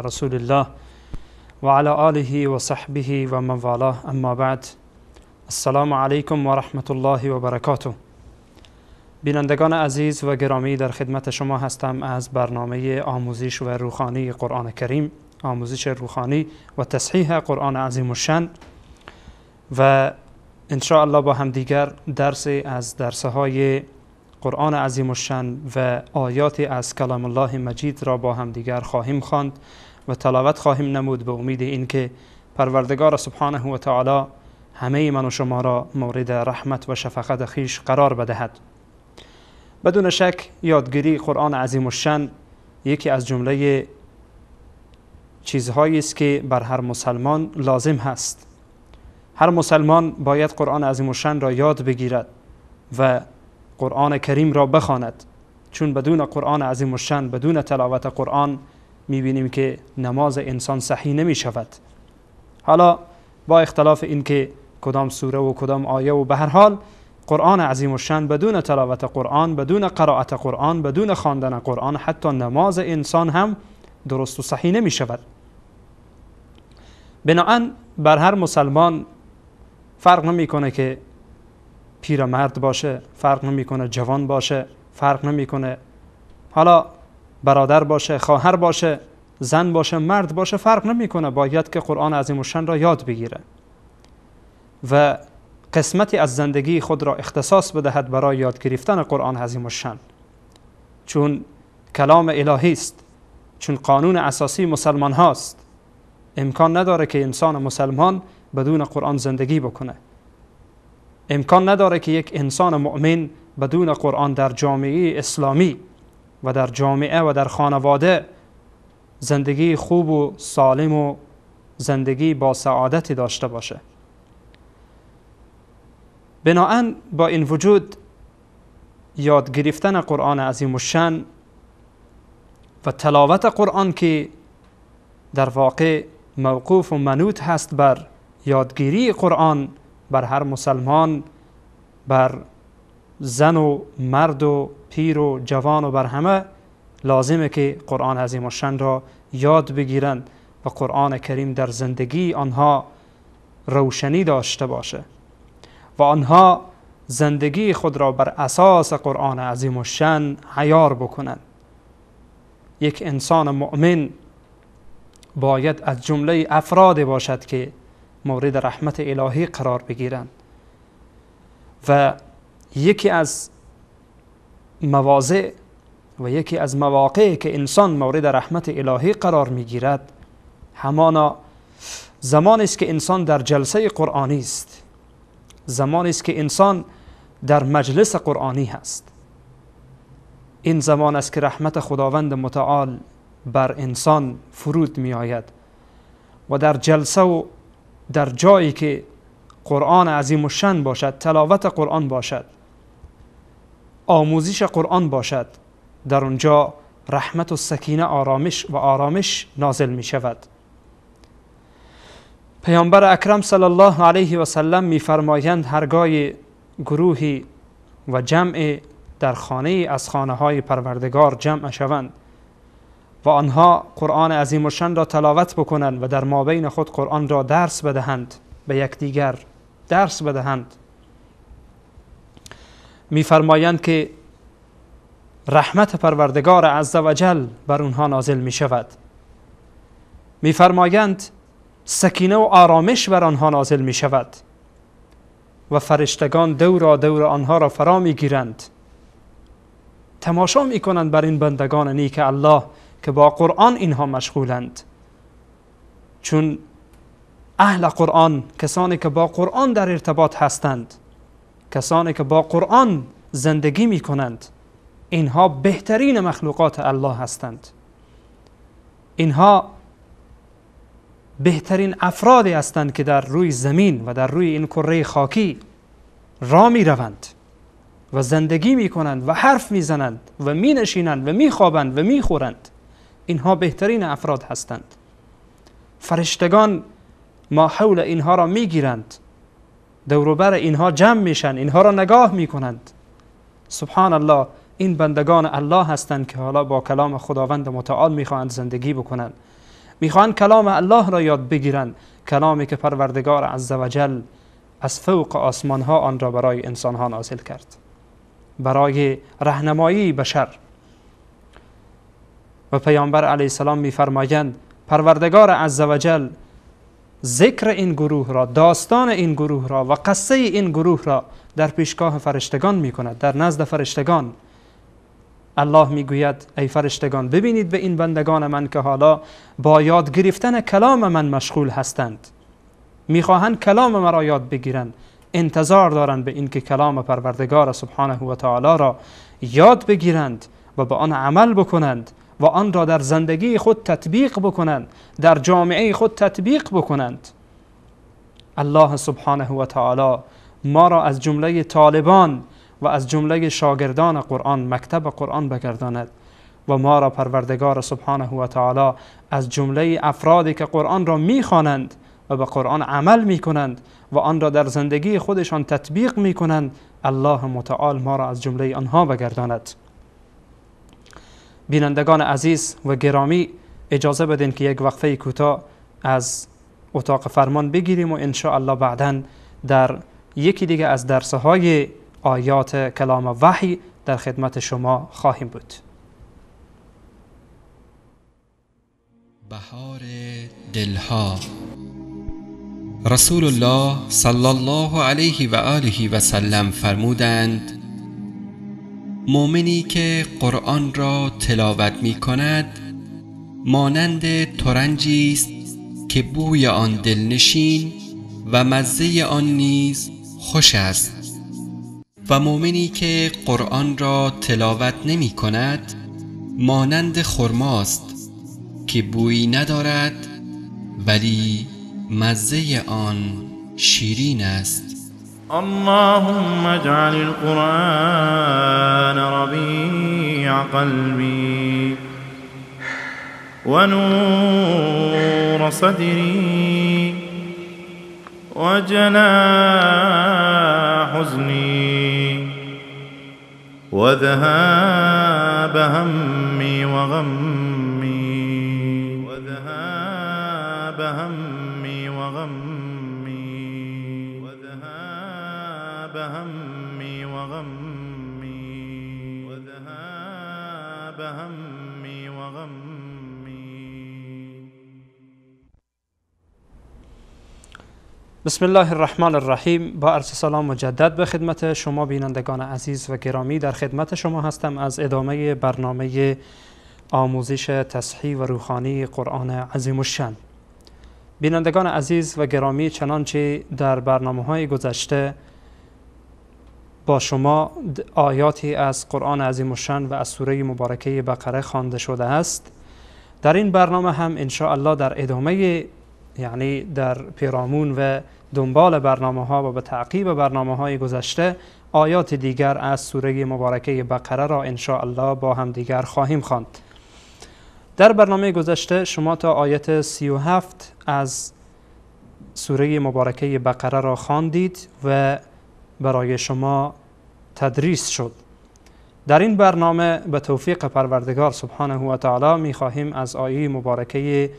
رسول الله وعلى آله وصحبه ومن والاه اما بعد. السلام علیکم و رحمت الله و برکاته. بینندگان عزیز و گرامی، در خدمت شما هستم از برنامه آموزش و روخانی قرآن کریم، آموزش روخانی و تصحیح قرآن عظیم الشأن، و انشاءالله با هم دیگر درس از درسهای قرآن عظیم الشأن و آیات از کلام الله مجید را با هم دیگر خواهیم خواند و تلاوت خواهیم نمود، به امید اینکه پروردگار سبحانه و تعالی همه من و شما را مورد رحمت و شفقت خویش قرار بدهد. بدون شک یادگیری قرآن عظیم الشأن یکی از جمله چیزهایی است که بر هر مسلمان لازم هست. هر مسلمان باید قرآن عظیم الشأن را یاد بگیرد و قرآن کریم را بخواند، چون بدون قرآن عظیم الشأن، بدون تلاوت قرآن، میبینیم که نماز انسان صحیح نمی شود. حالا با اختلاف اینکه کدام سوره و کدام آیه و به هر حال قرآن عظیم الشأن بدون تلاوت قرآن، بدون قرائت قرآن، بدون خواندن قرآن، حتی نماز انسان هم درست و صحیح نمی شود. بنابراین بر هر مسلمان فرق نمیکنه که پیرمرد باشه، فرق نمیکنه جوان باشه، فرق نمیکنه حالا برادر باشه، خواهر باشه، زن باشه، مرد باشه، فرق نمیکنه، باید که قرآن عظیم الشأن را یاد بگیره و قسمتی از زندگی خود را اختصاص بدهد برای یاد گرفتن قرآن عظیم الشأن، چون کلام الهی است، چون قانون اساسی مسلمان هاست. امکان نداره که انسان مسلمان بدون قرآن زندگی بکنه. امکان نداره که یک انسان مؤمن بدون قرآن در جامعه اسلامی و در جامعه و در خانواده زندگی خوب و سالم و زندگی با سعادتی داشته باشه. بناهن با این وجود یاد گرفتن قرآن عظیم الشأن و تلاوت قرآن که در واقع موقوف و منوط هست بر یادگیری قرآن، بر هر مسلمان، بر زن و مرد و پیر و جوان و بر همه لازمه که قرآن عظیم الشأن را یاد بگیرند و قرآن کریم در زندگی آنها روشنی داشته باشه و آنها زندگی خود را بر اساس قرآن عظیم الشأن عیار بکنند. یک انسان مؤمن باید از جمله افراد باشد که مورد رحمت الهی قرار بگیرند و یکی از مواضع و یکی از مواقعی که انسان مورد رحمت الهی قرار میگیرد همانا زمانی است که انسان در جلسه قرآنی است، زمانی است که انسان در مجلس قرآنی هست. این زمان است که رحمت خداوند متعال بر انسان فرود می آید و در جلسه و در جایی که قرآن عظیم الشأن باشد، تلاوت قرآن باشد، آموزش قرآن باشد، در اونجا رحمت و سکینه، آرامش و آرامش نازل می شود. پیامبر اکرم صلی الله علیه و سلم می فرمایند هرگاه گروهی و جمع در خانه از خانه های پروردگار جمع شوند و آنها قرآن عظیم الشأن را تلاوت بکنند و در مابین خود قرآن را درس بدهند، به یکدیگر درس بدهند، می‌فرمایند که رحمت پروردگار عزوجل بر آنها نازل می شود. می‌فرمایند سکینه و آرامش بر آنها نازل می شود و فرشتگان دورا دور آنها را فرا می گیرند، تماشا می کنند بر این بندگان نیک الله که با قرآن اینها مشغولند. چون اهل قرآن کسانی که با قرآن در ارتباط هستند، کسانی که با قرآن زندگی می کنند، اینها بهترین مخلوقات الله هستند. اینها بهترین افرادی هستند که در روی زمین و در روی این کره خاکی را می روند و زندگی می کنند و حرف می زنند و می نشینند و می خوابند و می خورند. اینها بهترین افراد هستند. فرشتگان ما حول اینها را می گیرند، دوروبر اینها جمع میشن، اینها را نگاه می کنند. سبحان الله، این بندگان الله هستند که حالا با کلام خداوند متعال میخواهند زندگی بکنند میخواهند کلام الله را یاد بگیرند، کلامی که پروردگار عزوجل از فوق آسمان ها آن را برای انسان ها نازل کرد برای راهنمایی بشر. و پیامبر علیه السلام میفرمایند پروردگار عزوجل ذکر این گروه را، داستان این گروه را و قصه این گروه را در پیشگاه فرشتگان میکند، در نزد فرشتگان. الله میگوید ای فرشتگان ببینید به این بندگان من که حالا با یاد گرفتن کلام من مشغول هستند، میخواهند کلام مرا یاد بگیرند، انتظار دارند به اینکه کلام پروردگار سبحانه و تعالی را یاد بگیرند و به آن عمل بکنند و آن را در زندگی خود تطبیق بکنند، در جامعه خود تطبیق بکنند. الله سبحانه و تعالی ما را از جمله طالبان و از جمله شاگردان قرآن، مکتب قرآن بگرداند و ما را پروردگار سبحانه و تعالی از جمله افرادی که قرآن را میخوانند و به قرآن عمل میکنند و آن را در زندگی خودشان تطبیق میکنند، الله متعال ما را از جمله آنها بگرداند. بینندگان عزیز و گرامی، اجازه بدین که یک وقفه کوتاه از اتاق فرمان بگیریم و انشاءالله بعداً در یکی دیگه از درس‌های آیات کلام وحی در خدمت شما خواهیم بود. بهار دلها. رسول الله صلی الله علیه و آله و سلم فرمودند: مؤمنی که قرآن را تلاوت می کند مانند ترنجی است که بوی آن دلنشین و مزه آن نیز خوش است، و مؤمنی که قرآن را تلاوت نمی کند مانند خرماست که بویی ندارد ولی مزه آن شیرین است. اللهم اجعل القرآن ربيع قلبي ونور صدري وجلاء حزني وذهاب همي وغمي وذهاب همي وغمي وذهاب همي وغمي وذهاب همي وغمي. بسم الله الرحمن الرحیم. با عرض سلام مجدد به خدمت شما بینندگان عزیز و گرامی، در خدمت شما هستم از ادامه برنامه آموزش تصحیح و روخانی قرآن عظیم الشأن. بینندگان عزیز و گرامی، چنانچه در برنامه‌های گذشته با شما آیاتی از قرآن عظیم الشأن و از سوره مبارکه بقره خوانده شده است، در این برنامه هم ان شاء الله در ادامه، یعنی در پیرامون و دنبال برنامه ها و به تعقیب برنامه های گذشته، آیات دیگر از سوره مبارکه بقره را ان شاء الله با هم دیگر خواهیم خواند. در برنامه گذشته شما تا آیت 37 از سوره مبارکه بقره را خواندید و برای شما تدریس شد. در این برنامه به توفیق پروردگار سبحانه و تعالی می خواهیم از آیه مبارکه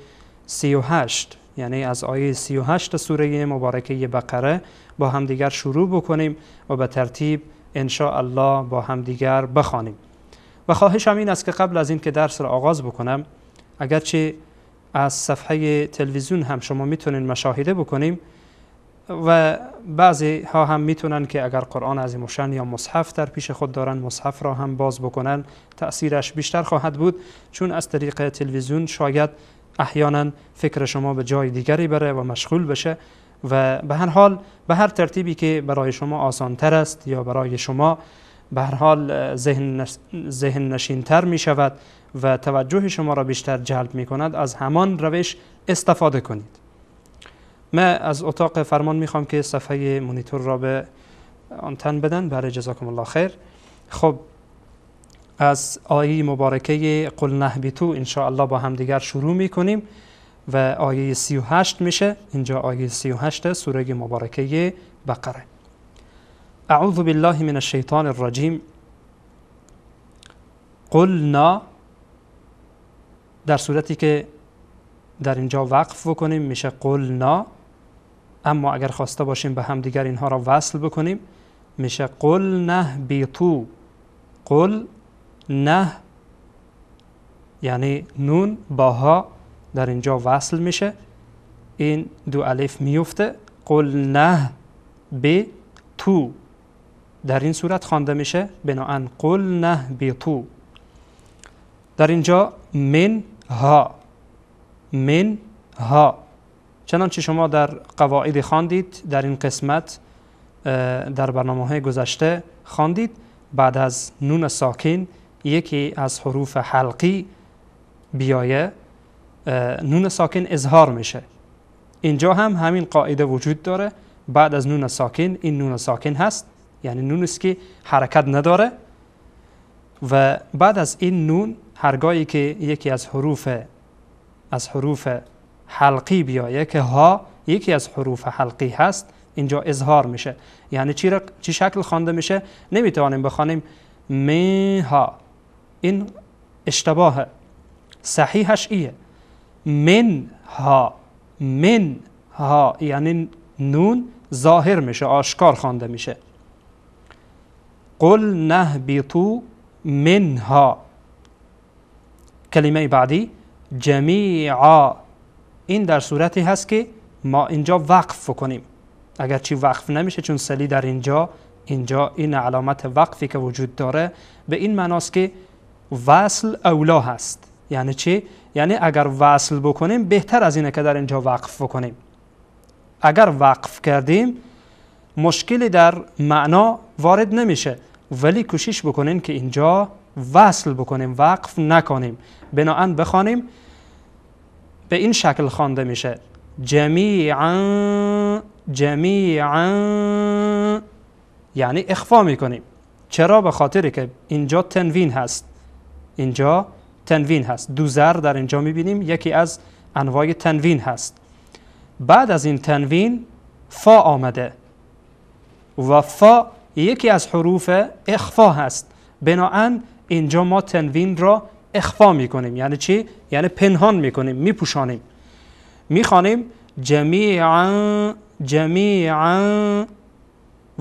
38، یعنی از آیه 38 سوره مبارکه بقره با همدیگر شروع بکنیم و به ترتیب ان شاء الله با همدیگر بخوانیم. و خواهشم این است که قبل از این که درس را آغاز بکنم، اگرچه از صفحه تلویزیون هم شما میتونین مشاهده بکنیم و بعضی ها هم میتونن که اگر قرآن عظیم الشأن یا مصحف در پیش خود دارن مصحف را هم باز بکنن، تأثیرش بیشتر خواهد بود، چون از طریق تلویزیون شاید احیانا فکر شما به جای دیگری بره و مشغول بشه و به هر حال به هر ترتیبی که برای شما آسان تر است یا برای شما به هر حال ذهن نشین تر می شود و توجه شما را بیشتر جلب می کند، از همان روش استفاده کنید. من از اتاق فرمان می خوام که صفحه مونیتور را به آنتن بدن. بله، جزاکم الله خیر. خب، از آیه مبارکه قل نهبطوا ان شاء الله با همدیگر شروع می کنیم و آیه 38 میشه. اینجا آیه 38 سوره مبارکه بقره. اعوذ بالله من الشیطان الرجیم. قلنا، در صورتی که در اینجا وقف بکنیم میشه قلنا، اما اگر خواسته باشیم به هم دیگر اینها را وصل بکنیم میشه قلنا اهبطوا. قل نه یعنی نون با ها در اینجا وصل میشه، این دو الف میفته. قلنا اهبطوا در این صورت خوانده میشه، بناهن قلنا اهبطوا. در اینجا من ها، من ها، چنانچه شما در قواعد خواندید در این قسمت در برنامه های گذشته خواندید، بعد از نون ساکن یکی از حروف حلقی بیایه نون ساکن اظهار میشه. اینجا هم همین قاعده وجود داره، بعد از نون ساکن این نون ساکن هست، یعنی نون است که حرکت نداره، و بعد از این نون هرگاهی که یکی از حروف حلقی بیایه که ها یکی از حروف حلقی هست اینجا اظهار میشه. یعنی چی شکل خوانده میشه؟ نمیتوانیم بخوانیم می ها، این اشتباهه. صحیحش ایه من ها، من ها، یعنی نون ظاهر میشه، آشکار خوانده میشه. قل نهبطوا منها. کلمه بعدی جمیعا، این در صورتی هست که ما اینجا وقف کنیم، اگرچه وقف نمیشه چون سلی در اینجا این علامت وقفی که وجود داره به این معناست که وصل اولا هست. یعنی چی؟ یعنی اگر وصل بکنیم بهتر از اینه که در اینجا وقف بکنیم. اگر وقف کردیم مشکلی در معنا وارد نمیشه، ولی کوشش بکنین که اینجا وصل بکنیم، وقف نکنیم. بناهن بخوانیم به این شکل خوانده میشه جمیعا، جمیعا، یعنی اخفا میکنیم. چرا؟ به خاطر که اینجا تنوین هست، اینجا تنوین هست، دو زر در اینجا میبینیم، یکی از انواع تنوین هست. بعد از این تنوین فا آمده و فا یکی از حروف اخفا هست، بناهن اینجا ما تنوین را اخفا میکنیم. یعنی چی؟ یعنی پنهان میکنیم، میپوشانیم. میخوانیم جمیعا، جمیعا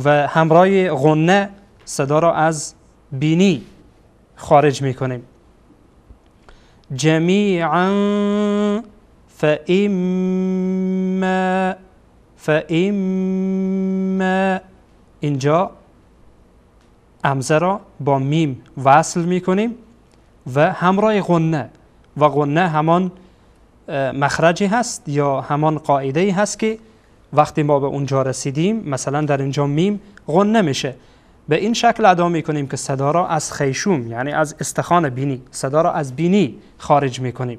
و همراه غنه صدا را از بینی خارج میکنیم. جمیعا فإما، فإما، اینجا همزه را با میم وصل میکنیم و همراه غنه، و غنه همان مخرجی هست یا همان قاعده هست که وقتی ما به اونجا رسیدیم، مثلا در اینجا میم غنه میشه، به این شکل ادا میکنیم که صدا را از خیشوم، یعنی از استخوان بینی، صدا را از بینی خارج میکنیم.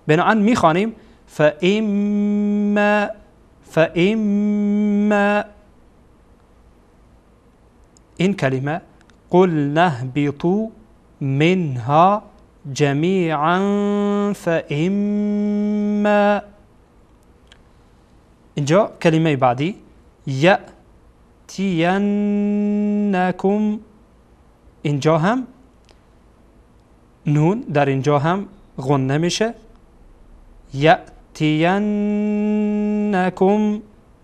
بناهن میخوانیم فإما، فإما. این کلمه قل نهبطوا منها جمیعا فإما. اینجا کلمه بعدی یأتینکم، اینجا هم نون در اینجا هم غنه میشه. یأتینکم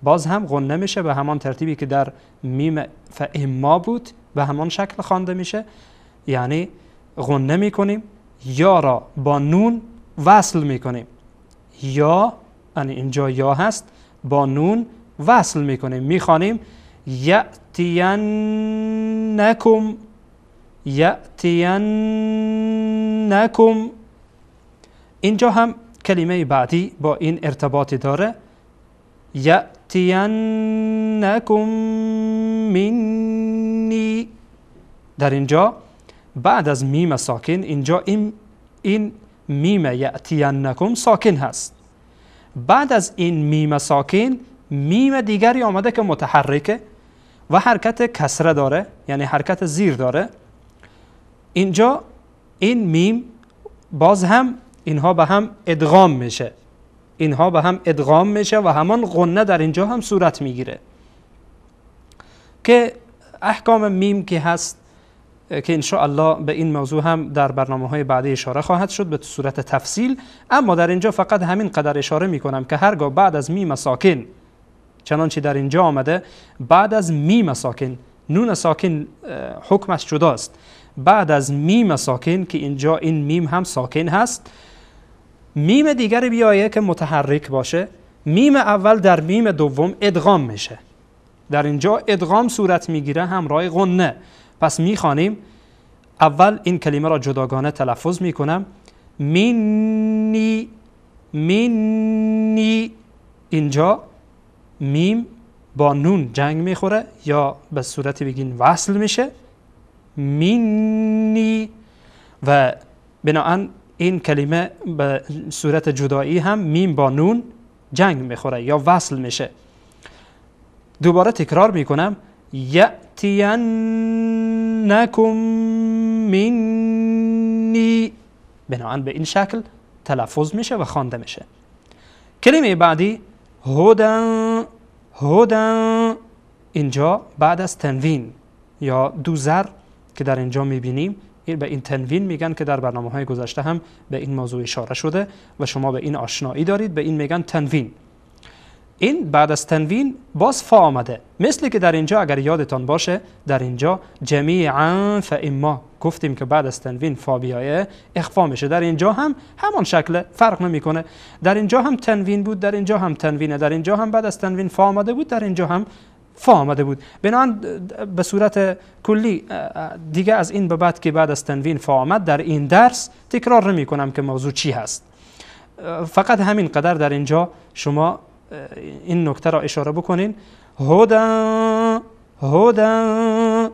باز هم غنه میشه به همان ترتیبی که در میم فإما بود، به همان شکل خوانده میشه. یعنی غنه میکنیم، یا را با نون وصل میکنیم، یا یعنی اینجا یا هست، با نون وصل میکنیم، میخوانیم یأتینکم، یأتینکم. اینجا هم کلمه بعدی با این ارتباط داره، یأتینکم منی. در اینجا بعد از میم ساکن، اینجا این میم یأتینکم ساکن هست. بعد از این میم ساکن میم دیگری آمده که متحرکه و حرکت کسره داره، یعنی حرکت زیر داره. اینجا این میم باز هم اینها به هم ادغام میشه، اینها به هم ادغام میشه و همان غنه در اینجا هم صورت میگیره که احکام میم که هست که انشاءالله به این موضوع هم در برنامه‌های بعدی اشاره خواهد شد به صورت تفصیل. اما در اینجا فقط همین قدر اشاره میکنم که هرگاه بعد از میم ساکن، چنانچه در اینجا آمده، بعد از میم ساکن، نون ساکن حکمش جداست، بعد از میم ساکن که اینجا این میم هم ساکن هست، میم دیگر بیایه که متحرک باشه، میم اول در میم دوم ادغام میشه. در اینجا ادغام صورت میگیره همراه غنه. پس میخوانیم اول این کلمه را جداگانه تلفظ میکنم، منی منی. اینجا میم با نون جنگ میخوره یا به صورت بگین وصل میشه، منی، و بناهن این کلمه به صورت جدایی هم میم با نون جنگ میخوره یا وصل میشه. دوباره تکرار میکنم، یأتینکم منی، بناهن به این شکل تلفظ میشه و خوانده میشه. کلمه بعدی هدى هدى. اینجا بعد از تنوین یا دو زر که در اینجا میبینیم، به این تنوین میگن که در برنامه های گذشته هم به این موضوع اشاره شده و شما به این آشنایی دارید، به این میگن تنوین. این بعد از تنوین باز فا آمده، مثل که در اینجا اگر یادتان باشه در اینجا جمیعا فاما گفتیم که بعد از تنوین فا بیایه اخفا میشه. در اینجا هم همان شکل، فرق نمیکنه. در اینجا هم تنوین بود، در اینجا هم تنوینه، در اینجا هم بعد از تنوین فا آمده بود، در اینجا هم فا آمده بود. بنابراین به صورت کلی دیگه از این به بعد که بعد از تنوین فا آمد در این درس تکرار نمی کنم که موضوع چی هست. فقط همین قدر در اینجا شما این نکته را اشاره بکنین، هدى هدى،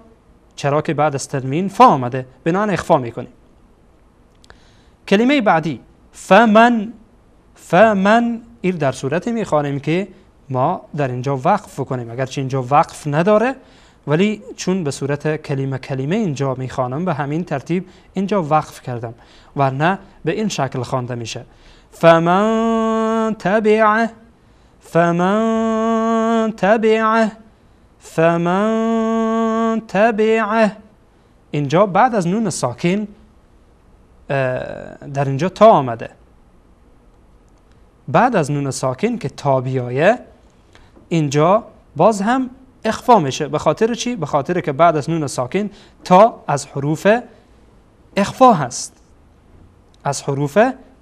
چرا که بعد از تنوین فا آمده، بنابراین اخفا میکنیم. کلمه بعدی فمن فمن. این در صورتی میخوانیم که ما در اینجا وقف کنیم، اگرچه اینجا وقف نداره ولی چون به صورت کلمه کلمه اینجا میخوانم به همین ترتیب اینجا وقف کردم، ورنه به این شکل خوانده میشه، فمن تبعه فمن تبعه فمن تبعه. اینجا بعد از نون ساکن در اینجا تا آمده. بعد از نون ساکن که تا بیایه اینجا باز هم اخفا میشه. به خاطر چی؟ به خاطر که بعد از نون ساکن تا از حروف اخفا هست، از حروف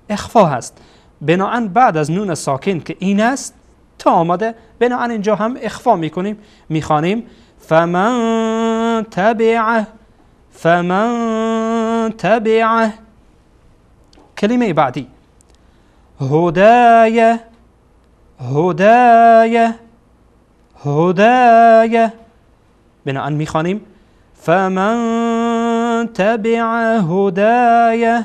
اخفا هست. بناهن بعد از نون ساکن که این است تا آمده، بناهن اینجا هم اخفا میکنیم، میخوانیم فمن تبعه فمن تبعه. کلمه بعدی هدای هدای هدای. بناهن میخوانیم فمن تبع هدای.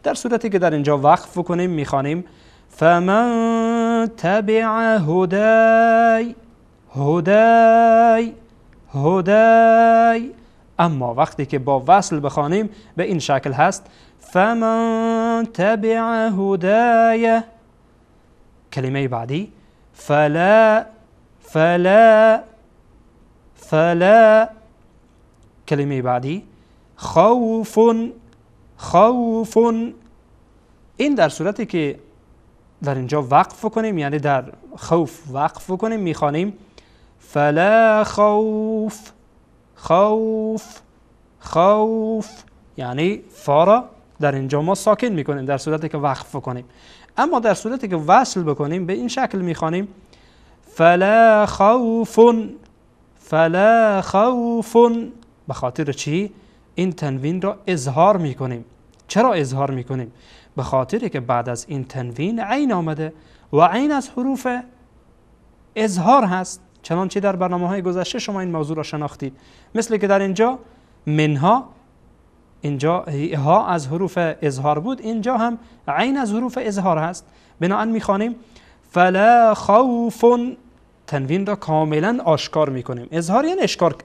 در صورتی که در اینجا وقف کنیم میخوانیم فمن تبع هدای هدای هدای. اما وقتی که با وصل بخوانیم به این شکل هست، فمن تبع هدای. کلمه بعدی فلا فلا فلا. کلمه بعدی خوف خوف. این در صورتی که در اینجا وقف کنیم، یعنی در خوف وقف کنیم، میخوانیم فلا خوف خوف خوف، یعنی فا را در اینجا ما ساکن میکنیم در صورتی که وقف کنیم. اما در صورتی که وصل بکنیم به این شکل میخوانیم فلا خوف فلا خوف. به خاطر چی؟ این تنوین را اظهار میکنیم. چرا اظهار میکنیم؟ به خاطر که بعد از این تنوین عین آمده و عین از حروف اظهار هست، چنانچه در برنامه های گذشته شما این موضوع را شناختید. مثل که در اینجا منها، اینجا ها از حروف اظهار بود، اینجا هم عین از حروف اظهار هست. بنابراین میخوانیم فلا خوف، تنوین را کاملا آشکار میکنیم. اظهار یعنی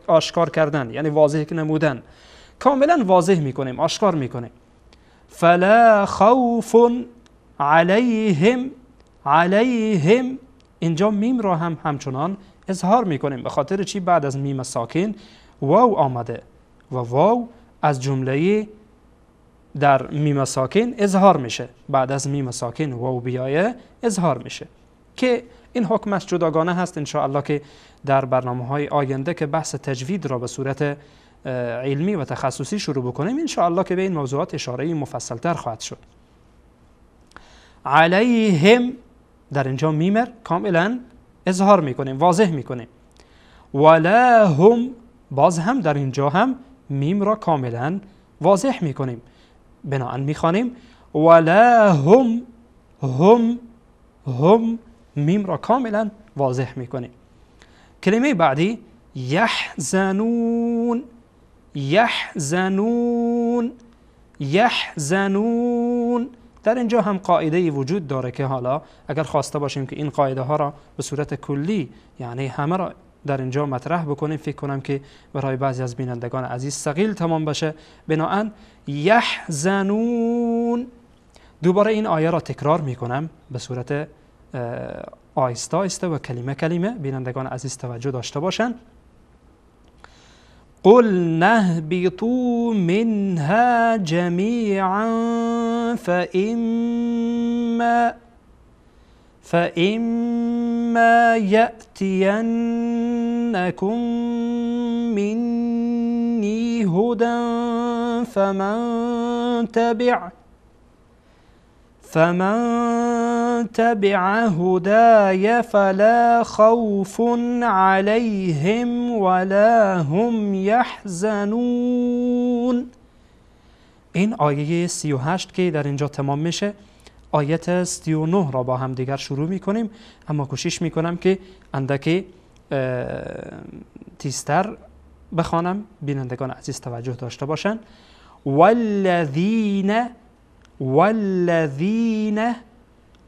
آشکار کردن، یعنی واضح نمودن، کاملا واضح میکنیم، آشکار میکنیم. فلا خوف علیهم علیهم، اینجا میم را هم همچنان اظهار میکنیم. به خاطر چی؟ بعد از میم ساکن واو آمده و واو از جمله در میم ساکن اظهار میشه. بعد از میم ساکن واو بیایه اظهار میشه که این حکمش جداگانه هست. انشاءالله که در برنامه های آینده که بحث تجوید را به صورت علمی و تخصصی شروع بکنیم انشاءالله که به این موضوعات اشاره مفصل تر خواهد شد. علیهم در اینجا میمر کاملا اظهار میکنیم، واضح میکنیم. ولا هم باز هم در اینجا هم میم را کاملا واضح میکنیم، بناهن میخوانیم ولا هم، هم، هم، میم را کاملا واضح میکنیم. کلمه بعدی یحزنون، یحزنون، یحزنون. در اینجا هم قاعده وجود داره که حالا اگر خواسته باشیم که این قاعده ها را به صورت کلی یعنی همه را در اینجا مطرح بکنیم، فکر کنم که برای بعضی از بینندگان عزیز ثقیل تمام بشه. بناهن یحزنون، دوباره این آیه را تکرار میکنم به صورت آیسته آیسته و کلمه کلمه، بینندگان عزیز توجه داشته باشند. قل نهبطوا منها جميعا فإما يأتينكم مني هدى فمن تبع هداي فلا خوف عليهم ولا هم يحزنون. این آیه 38 که در اینجا تمام میشه، آیت 39 را با هم دیگر شروع میکنیم، اما کوشش میکنم که اندکی تیزتر بخوانم، بینندگان عزیز توجه داشته باشند. والذین، والذین،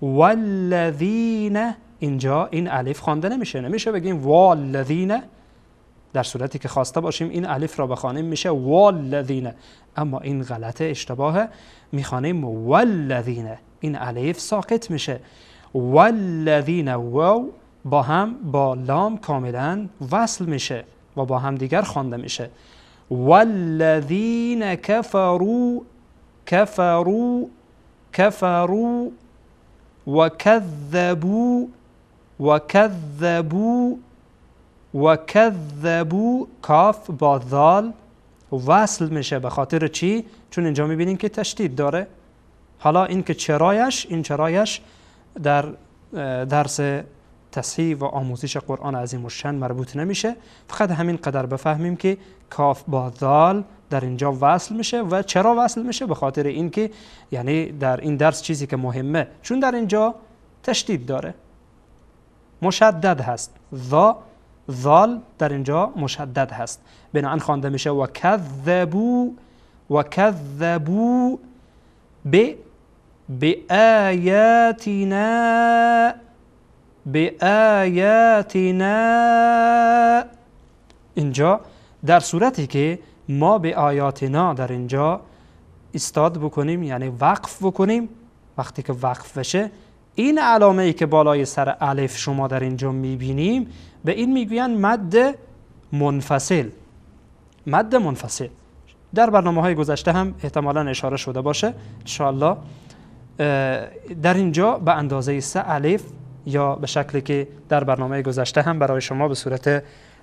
والذین، اینجا این الف خوانده نمیشه، نمیشه بگیم والذین. در صورتی که خواسته باشیم این الف را بخوانیم میشه والذین، اما این غلطه، اشتباهه. میخوانیم والذین، این الف ساقط میشه. والذین، واو با هم با لام کاملا وصل میشه و با هم دیگر خوانده میشه. والذین کفروا، کفروا، کفروا، وکذبوا، وکذبوا، وکذبوا، کاف با ذال وصل میشه. به خاطر چی؟ چون اینجا میبینیم که تشدید داره. حالا این که چرایش، این چرایش در درس تصحیح و آموزش قرآن عظیم الشان مربوط نمیشه. فقط همین قدر بفهمیم که کاف با ذال در اینجا وصل میشه. و چرا وصل میشه؟ به خاطر اینکه یعنی در این درس چیزی که مهمه، چون در اینجا تشدید داره، مشدد هست، ذا ذال در اینجا مشدد هست، بنابراین خوانده میشه و کذبوا، و کذبوا بآیاتنا، بآیاتنا. اینجا در صورتی که ما به آیاتنا در اینجا استاد بکنیم، یعنی وقف بکنیم، وقتی که وقف بشه این علامه ای که بالای سر الف شما در اینجا میبینیم به این میگوین مد منفصل. مد منفصل در برنامه های گذشته هم احتمالا اشاره شده باشه انشاءالله. در اینجا به اندازه 3 الف یا به شکلی که در برنامه گذشته هم برای شما به صورت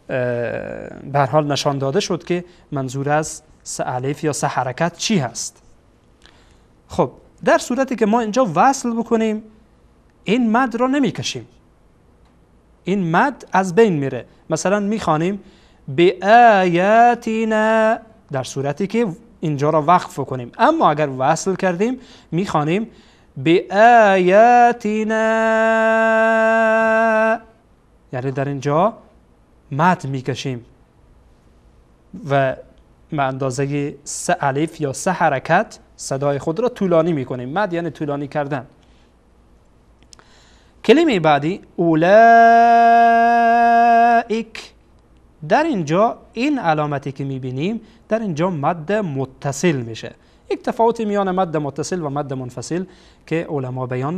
به هر حال نشان داده شد که منظور از 3 الف یا 3 حرکت چی هست. خب در صورتی که ما اینجا وصل بکنیم این مد را نمیکشیم، این مد از بین میره. مثلا میخوانیم بآیاتنا در صورتی که اینجا را وقف کنیم، اما اگر وصل کردیم میخوانیم بآیاتنا، یعنی در اینجا مد میکشیم و به اندازه 3 الف یا 3 حرکت صدای خود را طولانی میکنیم. مد یعنی طولانی کردن. کلمه بعدی اولئک، در اینجا این علامتی که میبینیم در اینجا مد متصل میشه. یک تفاوت میان مد متصل و مد منفصل که علما بیان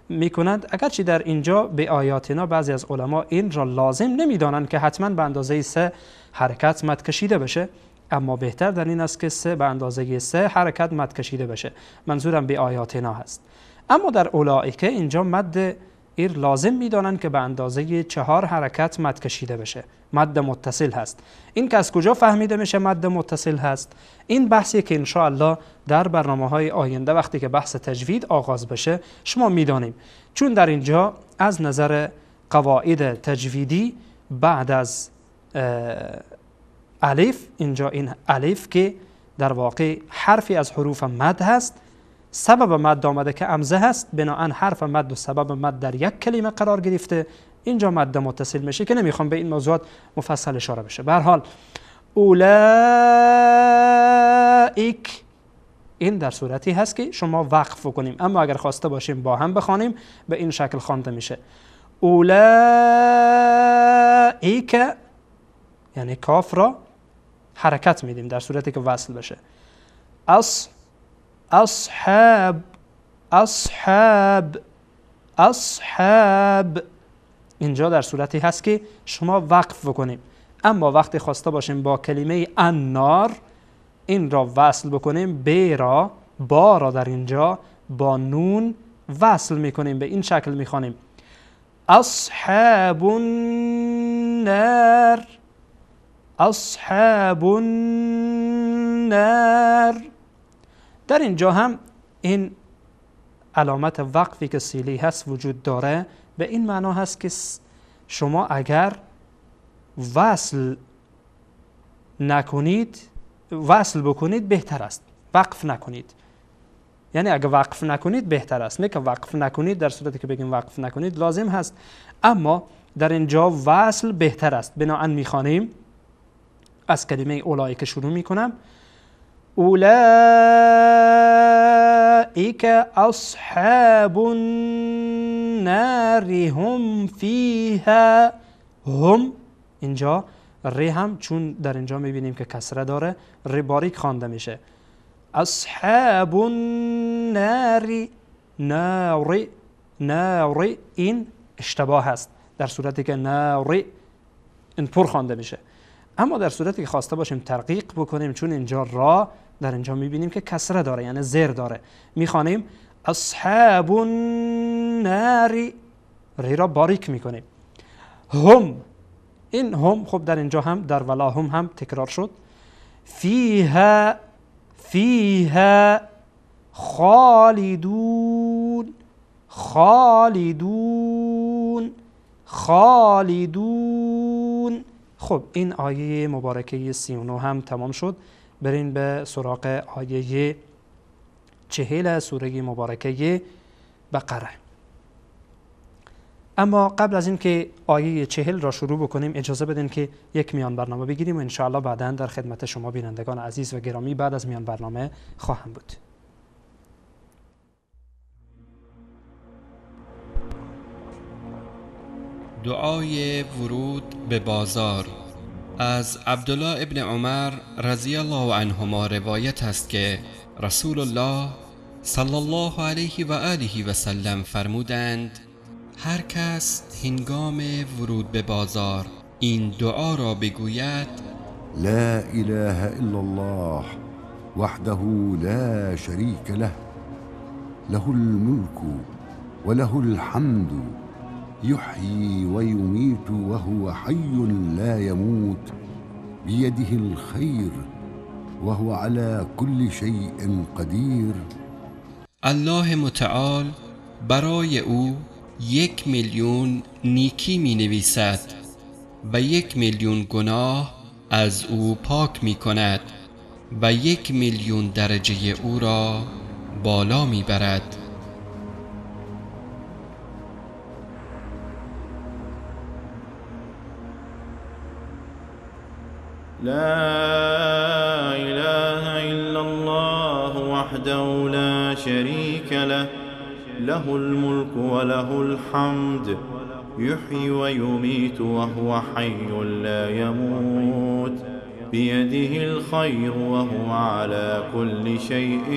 میکنند، اگرچه در اینجا به آیاتنا بعضی از علما این را لازم نمیدانند که حتما به اندازه 3 حرکت مد کشیده بشه، اما بهتر در این است که سه به اندازه سه حرکت مد کشیده بشه. منظورم به آیاتنا هست. اما در اولئک اینجا مد ایر لازم میدانند که به اندازه 4 حرکت مد کشیده بشه، مد متصل هست. این که از کجا فهمیده میشه مد متصل هست، این بحثی که انشاءالله در برنامه های آینده وقتی که بحث تجوید آغاز بشه شما میدانیم. چون در اینجا از نظر قواعد تجویدی بعد از الف، اینجا این الف که در واقع حرفی از حروف مد هست، سبب مد آمده که همزه هست، بناهن حرف مد و سبب مد در یک کلمه قرار گرفته، اینجا مد متصل میشه که نمیخوام به این موضوعات مفصل اشاره بشه. به هر حال اولئک این در صورتی هست که شما وقف کنیم، اما اگر خواسته باشیم با هم بخوانیم به این شکل خوانده میشه اولئک، یعنی کاف را حرکت میدیم در صورتی که وصل بشه. اصحاب اصحاب اصحاب، اینجا در صورتی هست که شما وقف بکنیم. اما وقتی خواسته باشیم با کلمه النار این را وصل بکنیم، ب را با را در اینجا با نون وصل میکنیم، به این شکل میخوانیم اصحاب النار اصحاب النار. در اینجا هم این علامت وقفی که سیلی هست وجود داره، به این معنا هست که شما اگر وصل نکنید، وصل بکنید بهتر است، وقف نکنید. یعنی اگر وقف نکنید بهتر است، نه که وقف نکنید در صورتی که بگیم وقف نکنید لازم هست، اما در اینجا وصل بهتر است. بناهن میخوانیم از کلمه اولئک شروع میکنم، اولئک اصحاب النار هم فیها. هم اینجا ر هم چون در اینجا میبینیم که کسره داره، ر باریک خوانده میشه. اصحاب النار، نار نار، این اشتباه هست در صورتی که نار این پر خوانده میشه. اما در صورتی که خواسته باشیم ترقیق بکنیم، چون اینجا را در اینجا میبینیم که کسره داره، یعنی زیر داره، میخوانیم اصحاب النار، ری را باریک میکنیم. هم، این هم خب در اینجا هم در ولا هم هم تکرار شد. فیها فیها خالدون خالدون خالدون. خب این آیه مبارکه 39 هم تمام شد. بریم به سراغ آیه 40 سوره مبارکه بقره. اما قبل از اینکه آیه 40 را شروع بکنیم اجازه بدین که یک میان برنامه بگیریم و انشاءالله بعداً در خدمت شما بینندگان عزیز و گرامی بعد از میان برنامه خواهم بود. دعای ورود به بازار. از عبدالله ابن عمر رضی الله عنهما روایت است که رسول الله صلی الله علیه و آله و سلم فرمودند: هر کس هنگام ورود به بازار این دعا را بگوید، لا اله الا الله وحده لا شریک له، له الملك وله الحمد، يحيي ويميت وهو حي لا يموت، بيده الخير وهو على كل شيء قدير. الله متعال برای او 1,000,000 نیکی می نویسد و 1,000,000 گناه از او پاک می کند و 1,000,000 درجه او را بالا می برد. لا إله إلا الله وحده لا شريك له، له الملك وله الحمد، يحيي ويميت وهو حي لا يموت، بيده الخير وهو على كل شيء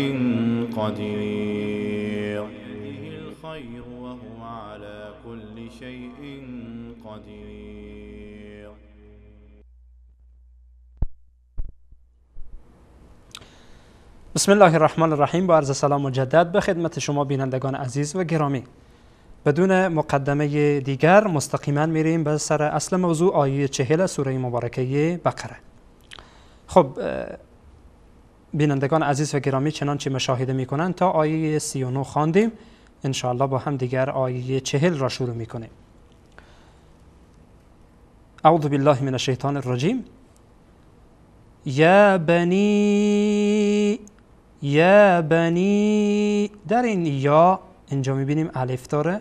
قدير. الخير وهو على كل شيء قدير. بسم الله الرحمن الرحیم. با عرض سلام مجدد به خدمت شما بینندگان عزیز و گرامی. بدون مقدمه دیگر مستقیما میریم به سر اصل موضوع، آیه 40 سوره مبارکه بقره. خب بینندگان عزیز و گرامی، چنانچه مشاهده میکنن تا آیه 39 خواندیم، انشاءالله با هم دیگر آیه 40 را شروع میکنیم. اعوذ بالله من الشیطان الرجیم. یا بنی، یا بنی. در این یا اینجا میبینیم الف داره،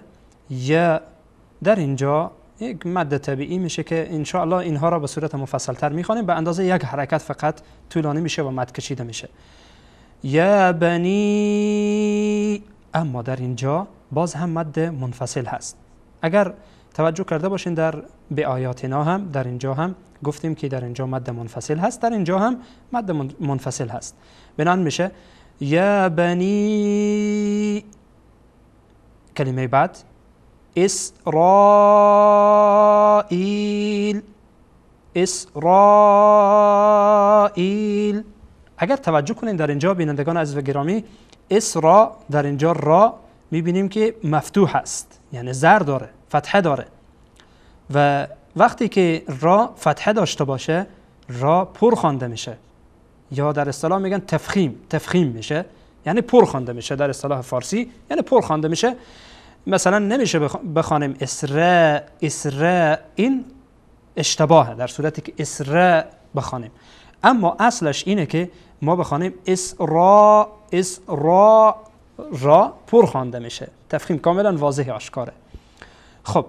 یا در اینجا یک مد طبیعی میشه که انشاءالله اینها را به صورت مفصل تر میخوانیم. به اندازه یک حرکت فقط طولانی میشه و مد کشیده میشه. یا بنی. اما در اینجا باز هم مد منفصل هست. اگر توجه کرده باشین در به آیاتنا هم در اینجا هم گفتیم که در اینجا مد منفصل هست، در اینجا هم مد منفصل هست. بنان میشه یا بنی. کلمه بعد اسرائیل، اسرائیل. اگر توجه کنین در اینجا بینندگان عزیز و گرامی، اسرا در اینجا را میبینیم که مفتوح است، یعنی زر داره، فتحه داره، و وقتی که را فتحه داشته باشه را پر خوانده میشه، یا در اصطلاح میگن تفخیم، تفخیم میشه، یعنی پر خوانده میشه. در اصطلاح فارسی یعنی پر خوانده میشه. مثلا نمیشه بخوانیم اسراء، اسراء، این اشتباهه در صورتی که اسراء بخوانیم. اما اصلش اینه که ما بخوانیم اسراء، اسراء، را پر خوانده میشه، تفخیم کاملا واضح آشکاره. خب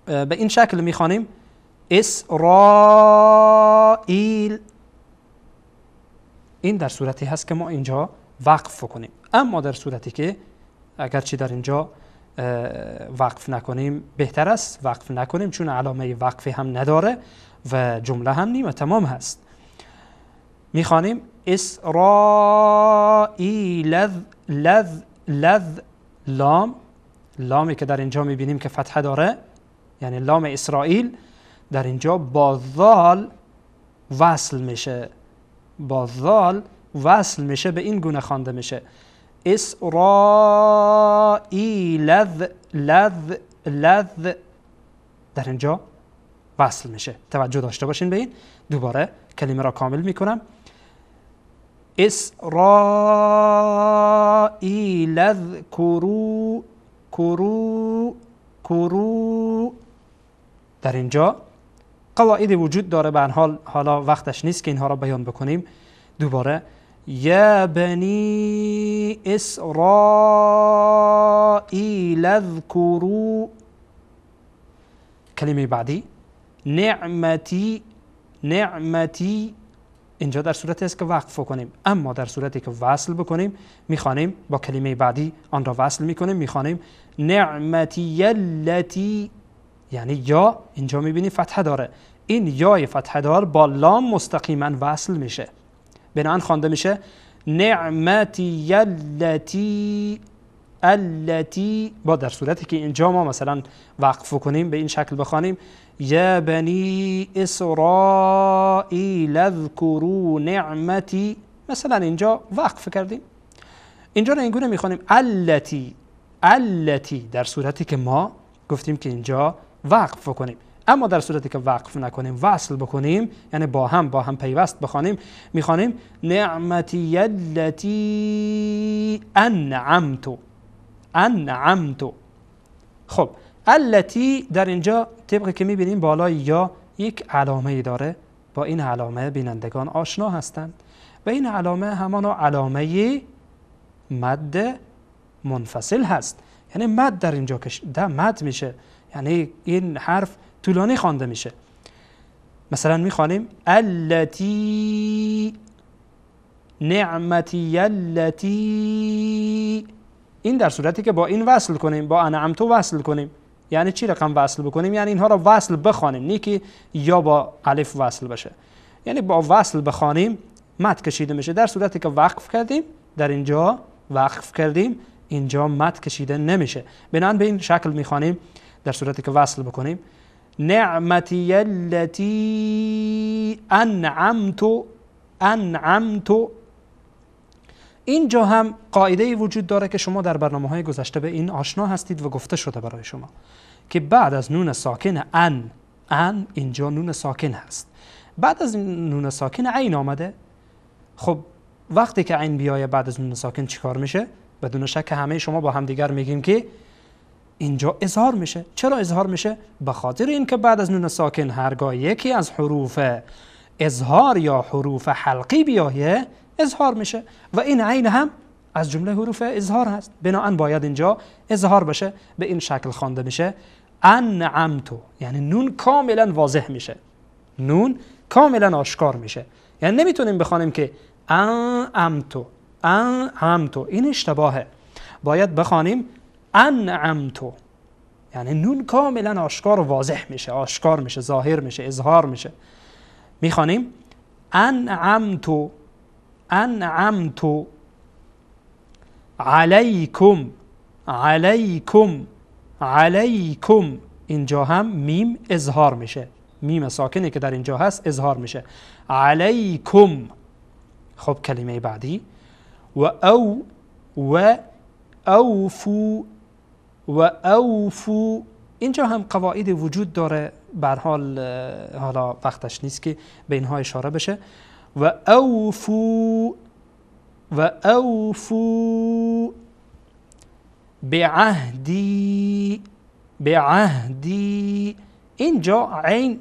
به این شکل میخوانیم اسرائیل. این در صورتی هست که ما اینجا وقف کنیم. اما در صورتی که اگرچه در اینجا وقف نکنیم بهتر است، وقف نکنیم چون علامه وقفی هم نداره و جمله هم نیمه تمام هست. میخوانیم اسرائیل، لذ لذ، لام، لامی که در اینجا میبینیم که فتحه داره، یعنی لام اسرائیل در اینجا با ذال وصل میشه، با ذال وصل میشه، به این گونه خوانده میشه اسرائیل، لذ لذ، در اینجا وصل میشه. توجه داشته باشین به این. دوباره کلمه را کامل میکنم. اسرائیل اذکروا، کرو، کرو. در اینجا قواعد وجود داره، به حال حالا وقتش نیست که اینها را بیان بکنیم. دوباره یا بنی اسرائیل اذکروا. کلمه بعدی نعمتی، نعمتی. اینجا در صورتی است که وقف کنیم، اما در صورتی که وصل بکنیم میخوانیم با کلمه بعدی آن را وصل میکنیم، میخوانیم نعمتی التی، یعنی یا اینجا میبینی فتحه داره، این یای فتحه دار با لام مستقیما وصل میشه، بنابراین خوانده میشه نعمتی التی، التی. با در صورتی که اینجا ما مثلا وقف کنیم به این شکل بخوانیم یا بنی اسرائیل اذکروا نعمتی، مثلا اینجا وقف کردیم، اینجا رو اینگونه میخوانیم التی، التی، در صورتی که ما گفتیم که اینجا وقف کنیم. اما در صورتی که وقف نکنیم وصل بکنیم، یعنی با هم پیوست بخوانیم، میخوانیم نعمتی التی انعمت، انعمت. خب التی در اینجا طبقی که میبینیم بالای یا یک علامه داره، با این علامه بینندگان آشنا هستند و این علامه همانا علامه مد منفصل هست، یعنی مد در اینجا مد میشه، یعنی این حرف طولانی خوانده میشه. مثلا میخوانیم التی نعمتی التی، این در صورتی که با این وصل کنیم، با انعمتو وصل کنیم، یعنی چی رقم وصل بکنیم؟ یعنی اینها را وصل بخوانیم، نه که یا با الف وصل بشه، یعنی با وصل بخوانیم مد کشیده میشه. در صورتی که وقف کردیم، در اینجا وقف کردیم، اینجا مد کشیده نمیشه. بنابراین به این شکل میخوانیم در صورتی که وصل بکنیم نعمتی التی انعمت، انعمت. اینجا هم قاعده وجود داره که شما در برنامه‌های گذشته به این آشنا هستید و گفته شده برای شما که بعد از نون ساکن ان، ان اینجا نون ساکن هست، بعد از نون ساکن عین آمده. خب وقتی که عین بیایه بعد از نون ساکن چیکار میشه؟ بدون شک همه شما با همدیگر میگیم که اینجا اظهار میشه. چرا اظهار میشه؟ به خاطر اینکه بعد از نون ساکن هرگاه یکی از حروف اظهار یا حروف حلقی بیایه اظهار میشه و این عین هم از جمله حروف اظهار هست، بنابراین باید اینجا اظهار بشه. به این شکل خوانده میشه انعمتو، یعنی نون کاملا واضح میشه، نون کاملا آشکار میشه. یعنی نمیتونیم بخوانیم که انعمتو انعمتو، این اشتباهه. باید بخوانیم انعمتو، یعنی نون کاملا آشکار و واضح میشه، آشکار میشه، ظاهر میشه، اظهار میشه. میخوانیم انعمتو انعمتو علیکم علیکم علیکم. اینجا هم میم اظهار میشه، میم ساکنی که در اینجا هست اظهار میشه، علیکم. خب کلمه بعدی و او و اوفو و اوفو. اینجا هم قواعد وجود داره، به هر حال حالا وقتش نیست که به اینها اشاره بشه. و اوفو و اوفو بعهدی بعهدی. اینجا عین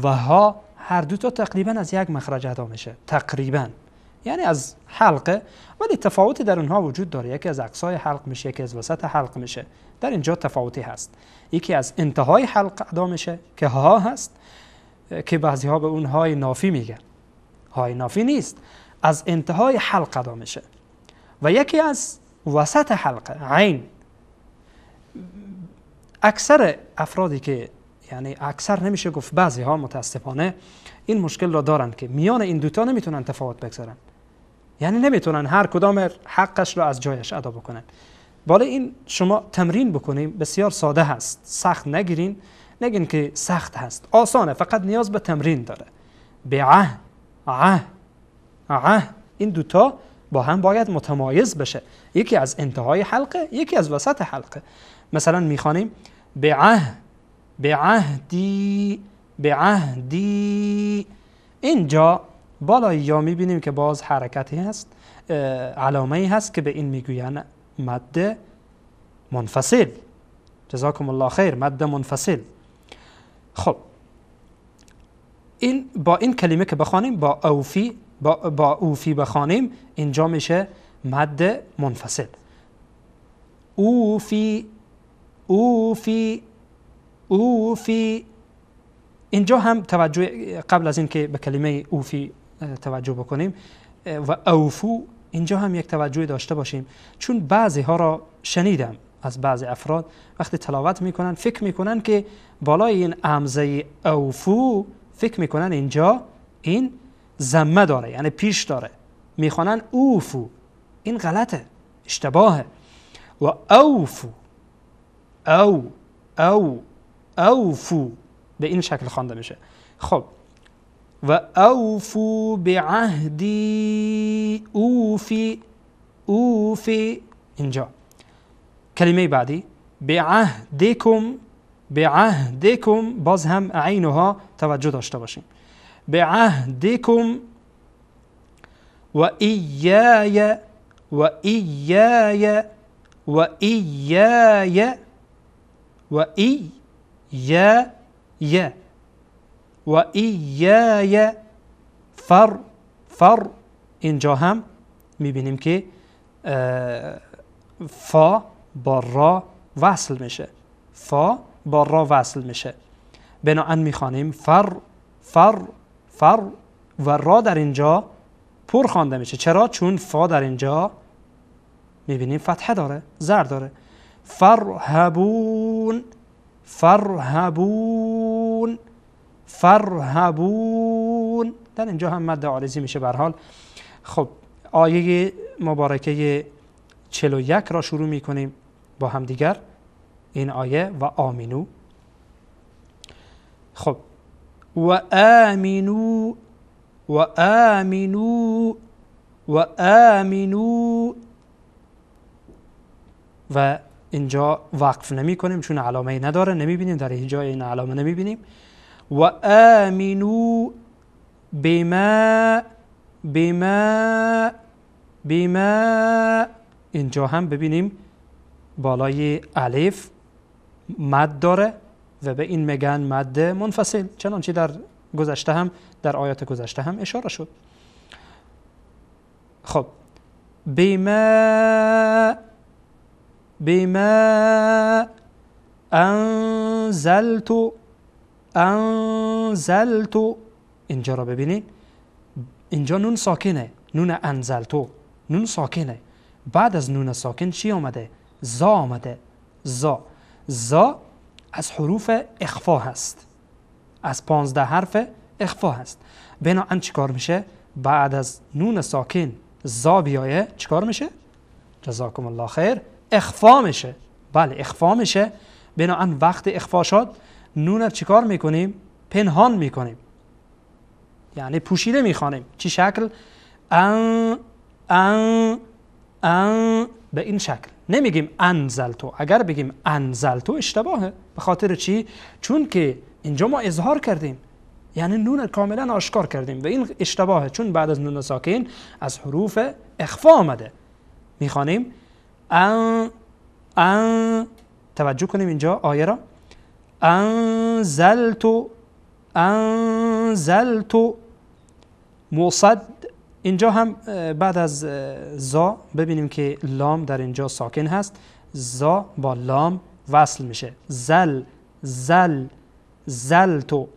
و ها هر دو تا تقریبا از یک مخرج ادا میشه، تقریبا، یعنی از حلقه، ولی تفاوتی در اونها وجود داره. یکی از اقصای حلق میشه، یکی از وسط حلق میشه. در اینجا تفاوتی هست، یکی از انتهای حلق ادا میشه که ها هست، که بعضی ها به اون های نافی میگن، های نافی نیست، از انتهای حلق ادا میشه، و یکی از وسط حلقه عین. اکثر افرادی که، یعنی اکثر نمیشه گفت، بعضی ها متاسفانه این مشکل را دارن که میان این دوتا نمیتونن تفاوت بگذارن، یعنی نمیتونن هر کدام حقش را از جایش ادا بکنن. بالا این شما تمرین بکنیم، بسیار ساده هست، سخت نگیرین، نگین که سخت هست، آسانه، فقط نیاز به تمرین داره. به عه عه عه، این دوتا با هم باید متمایز بشه، یکی از انتهای حلقه، یکی از وسط حلقه. مثلا میخوانیم به عه به عهدی به عهدی. اینجا بالای یا میبینیم که باز حرکتی هست، علامه هست که به این میگوین مد منفصل. جزاکم الله خیر، مد منفصل. خب این با این کلمه که بخوانیم، با اوفی، با اوفی بخوانیم، اینجا میشه مد منفصل. اوفی اوفی اوفی. اینجا هم توجه، قبل از اینکه به کلمه اوفی توجه بکنیم و اوفو، اینجا هم یک توجه داشته باشیم، چون بعضی ها را شنیدم از بعضی افراد وقتی تلاوت میکنن فکر میکنن که بالای این همزه اوفو فکر میکنن اینجا این ضمه داره، یعنی پیش داره، میخوانن اوفو. این غلطه، اشتباهه. و اوفو او او اوفو به این شکل خوانده میشه. خب و اوفو بعهدی اوفی اوفی. اینجا کلمه بعدی بعهدکم بعهدکم، باز هم عینها توجه داشته باشیم. بعهدکم و ایای و ایای و ایای و ای یا یا و ایای فر فر. اینجا هم میبینیم که فا با را وصل میشه، فا با را وصل میشه، بنابراین میخوانیم فر فر فر و را در اینجا پر خوانده میشه. چرا؟ چون فا در اینجا میبینیم فتحه داره، زر داره. فرهبون فرهبون فرهبون. در اینجا هم مد عارضی میشه به هر حال. خب آیه مبارکه 41 را شروع میکنیم با هم دیگر، این آیه و آمینو. خب و آمینو و آمینو و و آمنوا و اینجا وقف نمی کنیم چون علامه نداره، نمی بینیم در هیچ جای این علامه نمی بینیم. و آمنوا بما بما بما، اینجا هم ببینیم بالای الف مد داره و به این میگن مد منفصل، چنانچه در گذشته هم در آیات گذشته هم اشاره شد. خب بما بما انزلت انزلت، اینجا را ببینید، اینجا نون ساکنه، نون انزلتو نون ساکنه، بعد از نون ساکن چی آمده؟ زا آمده. زا، زا از حروف اخفا هست، از 15 حرف اخفا هست. بنابراین چیکار میشه؟ بعد از نون ساکن زا بیایه چیکار میشه؟ جزاکم الله خیر، اخفا میشه. بله اخفا میشه. بنابراین وقت اخفا شد نون رو چیکار میکنیم؟ پنهان میکنیم، یعنی پوشیده میخوانیم. چی شکل؟ ان ان ان، به این شکل. نمیگیم انزلتو، اگر بگیم انزلتو اشتباهه. به خاطر چی؟ چون که اینجا ما اظهار کردیم، یعنی نون کاملا آشکار کردیم و این اشتباهه، چون بعد از نون ساکن از حروف اخفا آمده. میخوانیم ان ان، توجه کنیم اینجا آیه را، انزلتو انزلتو مصد. اینجا هم بعد از زا ببینیم که لام در اینجا ساکن هست، زا با لام وصل میشه، زل زل زلتو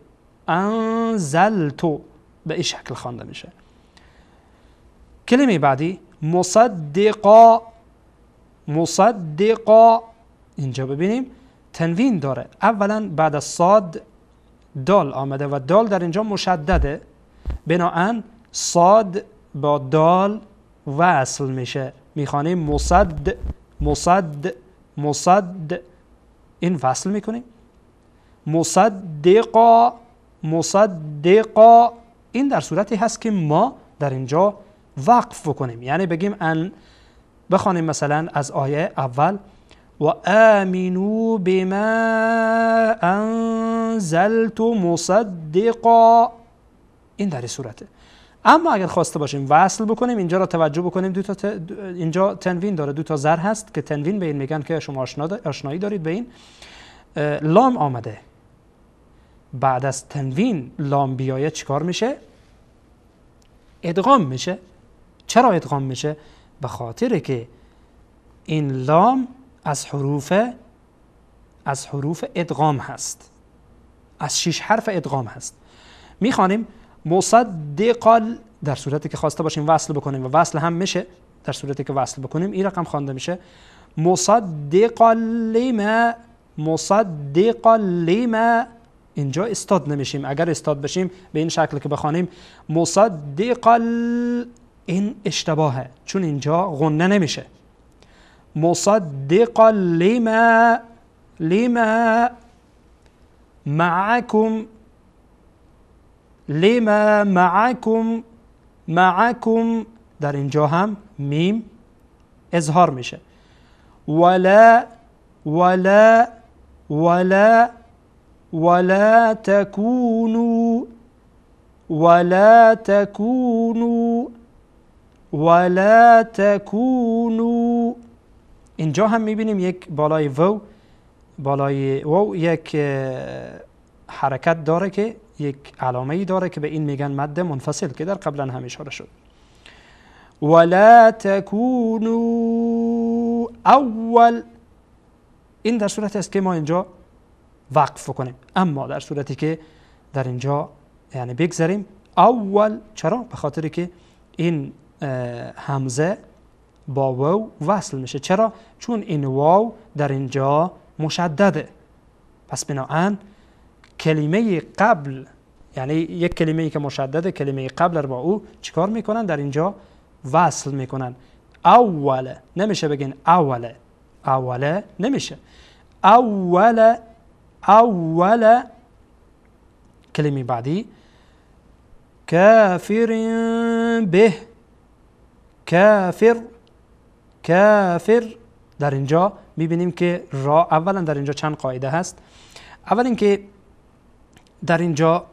انزلتو، به این شکل خوانده میشه. کلمه بعدی مصدقا مصدقا، اینجا ببینیم تنوین داره. اولا بعد از صاد دال آمده و دال در اینجا مشدده، بناهن صاد با دال وصل میشه، میخوانیم مصد مصد مصد، این وصل میکنیم. مصدقا مصدقا، این در صورتی هست که ما در اینجا وقف بکنیم، یعنی بگیم ان، بخوانیم مثلا از آیه اول و آمنوا بما انزلت مصدقا، این در صورته. اما اگر خواسته باشیم وصل بکنیم، اینجا را توجه بکنیم، دو تا اینجا تنوین داره، دو تا زر هست که تنوین به این میگن که شما آشنایی دارید به این. لام آمده، بعد از تنوین لام بیایه چیکار میشه؟ ادغام میشه. چرا ادغام میشه؟ به خاطر که این لام از حروف ادغام هست، از 6 حرف ادغام هست. میخوانیم مصدقا، در صورتی که خواسته باشیم وصل بکنیم و وصل هم میشه، در صورتی که وصل بکنیم این رقم خوانده میشه مصدقا لما مصدقا لما. اینجا استاد نمیشیم، اگر استاد بشیم به این شکل که بخوانیم مصدقا، این اشتباهه چون اینجا غنه نمیشه. مصدقا لما لما معكم لما معكم معكم، در اینجا هم میم اظهار میشه. ولا ولا ولا ولا تكونوا ولا تكونوا ولا تكونوا. اینجا هم میبینیم یک بالای واو، بالای واو یک حرکت داره که یک علامه ای داره که به این میگن مد منفصل که در قبلا هم اشاره شد. ولا تكونوا اول، این در صورت است که ما اینجا وقف کنیم، اما در صورتی که در اینجا یعنی بگذاریم اول، چرا؟ به خاطر که این همزه با واو وصل میشه. چرا؟ چون این واو در اینجا مشدده. پس بناهن کلمه قبل، یعنی یک کلمه ای که مشدده، کلمه قبل رو با او چیکار میکنن؟ در اینجا وصل میکنن. اوله نمیشه بگین اوله، اوله نمیشه، اول اول. کلمه بعدی کافر به، کافر کافر. در اینجا میبینیم که را، اولا در اینجا چند قاعده هست. اول اینکه در اینجا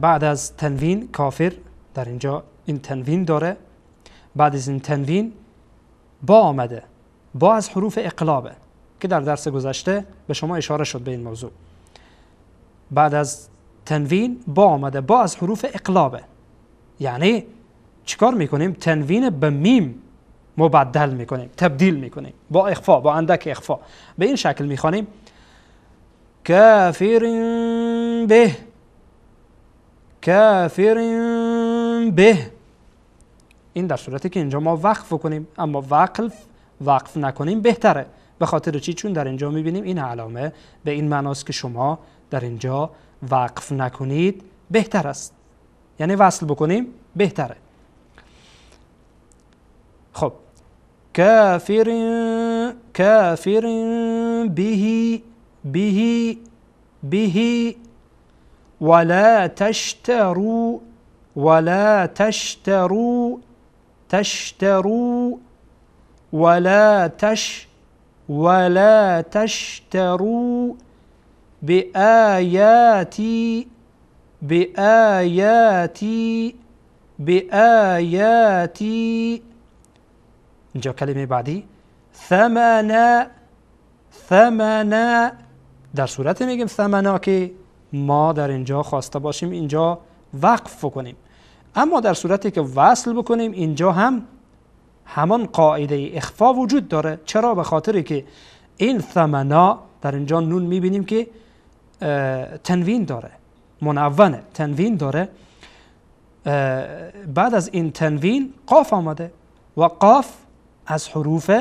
بعد از تنوین کافر، در اینجا این تنوین داره، بعد از این تنوین با آمده، با از حروف اقلابه که در درس گذشته به شما اشاره شد به این موضوع. بعد از تنوین با آمده، با از حروف اقلابه، یعنی چیکار میکنیم؟ تنوین به میم مبدل میکنیم، تبدیل میکنیم با اخفا، با اندک اخفا. به این شکل میخوانیم کافر به، کافر به. این در صورتی که اینجا ما وقف کنیم، اما وقف نکنیم بهتره. به خاطر چی؟ چون در اینجا میبینیم این علامه به این معناست که شما در اینجا وقف نکنید بهتر است، یعنی وصل بکنیم بهتره. خب کافر کافر به به به. ولا تشتروا ولا تشتروا تشتروا ولا تش ولا تشتروا بآياتي بآياتي بآياتي. اینجا کلمه بعدی ثمنا ثمنا. در صورت میگیم ثمنا که ما در اینجا خواسته باشیم اینجا وقف بکنیم، اما در صورتی که وصل بکنیم اینجا هم همان قاعده اخفا وجود داره. چرا؟ به خاطر که این ثمنا در اینجا نون میبینیم که تنوین داره، منونه، تنوین داره. بعد از این تنوین قاف آمده و قاف از حروف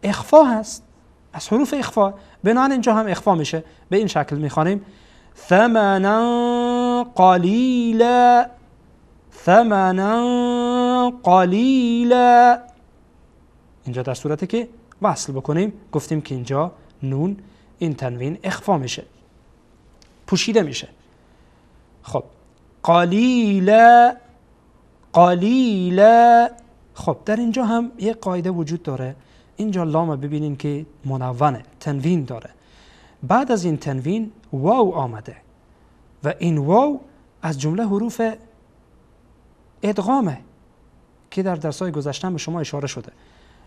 اخفا هست، از حروف اخفا، بنابراین اینجا هم اخفا میشه. به این شکل میخوانیم ثمنا قلیلا ثمنا قلیلا. اینجا در صورتی که وصل بکنیم گفتیم که اینجا نون این تنوین اخفا میشه، پوشیده میشه. خب قلیلا قلیلا. خب در اینجا هم یک قاعده وجود داره. اینجا لام ببینین که منونه، تنوین داره. بعد از این تنوین واو آمده و این واو از جمله حروف ادغامه که در درس‌های گذشته به شما اشاره شده،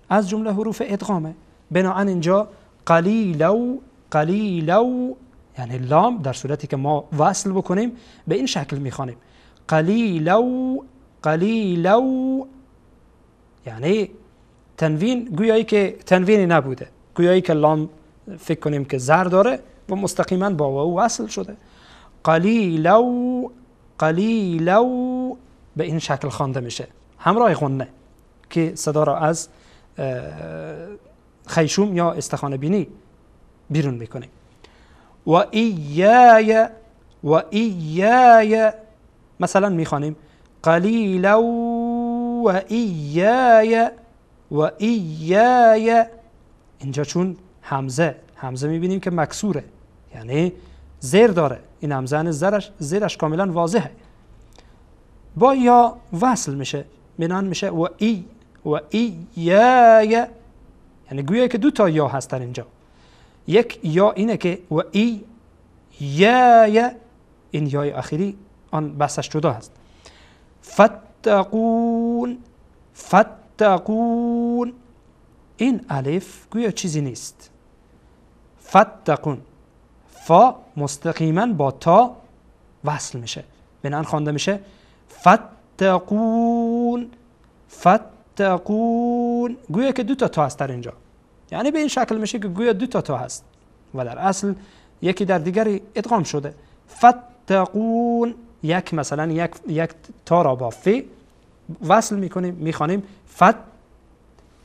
از جمله حروف ادغامه. بنابراین اینجا قلیلو قلیلو، یعنی لام در صورتی که ما وصل بکنیم به این شکل میخوانیم قلیلو قلیلو، یعنی تنوین گویایی که تنوینی نبوده، گویایی که لام فکر کنیم که زر داره و مستقیما با واو وصل شده. قلیلو قلیلو به این شکل خوانده میشه همراه غنه که صدا را از خیشوم یا استخوان بینی بیرون میکنیم. و ایای و ایای، مثلا میخوانیم قلیلا و ایای و ایای. اینجا چون همزه میبینیم که مکسوره، یعنی زیر داره، این همزه زیرش کاملا واضحه، با یا وصل میشه، بنان میشه و ای و ایای، یعنی گویا که دو تا یا هست در اینجا. یک یا اینه که و ای یا یا، این یای آخری آن بحثش جدا هست. فتقون فتقون، این الف گویا چیزی نیست. فتقون، فا مستقیما با تا وصل میشه، بنان خوانده میشه فتقون فتقون، گویا که دو تا تا هست در اینجا، یعنی به این شکل میشه که گویا دو تا تا هست و در اصل یکی در دیگری ادغام شده. فتقون، یک مثلا یک تا را با ف وصل میکنیم، میخوانیم فت،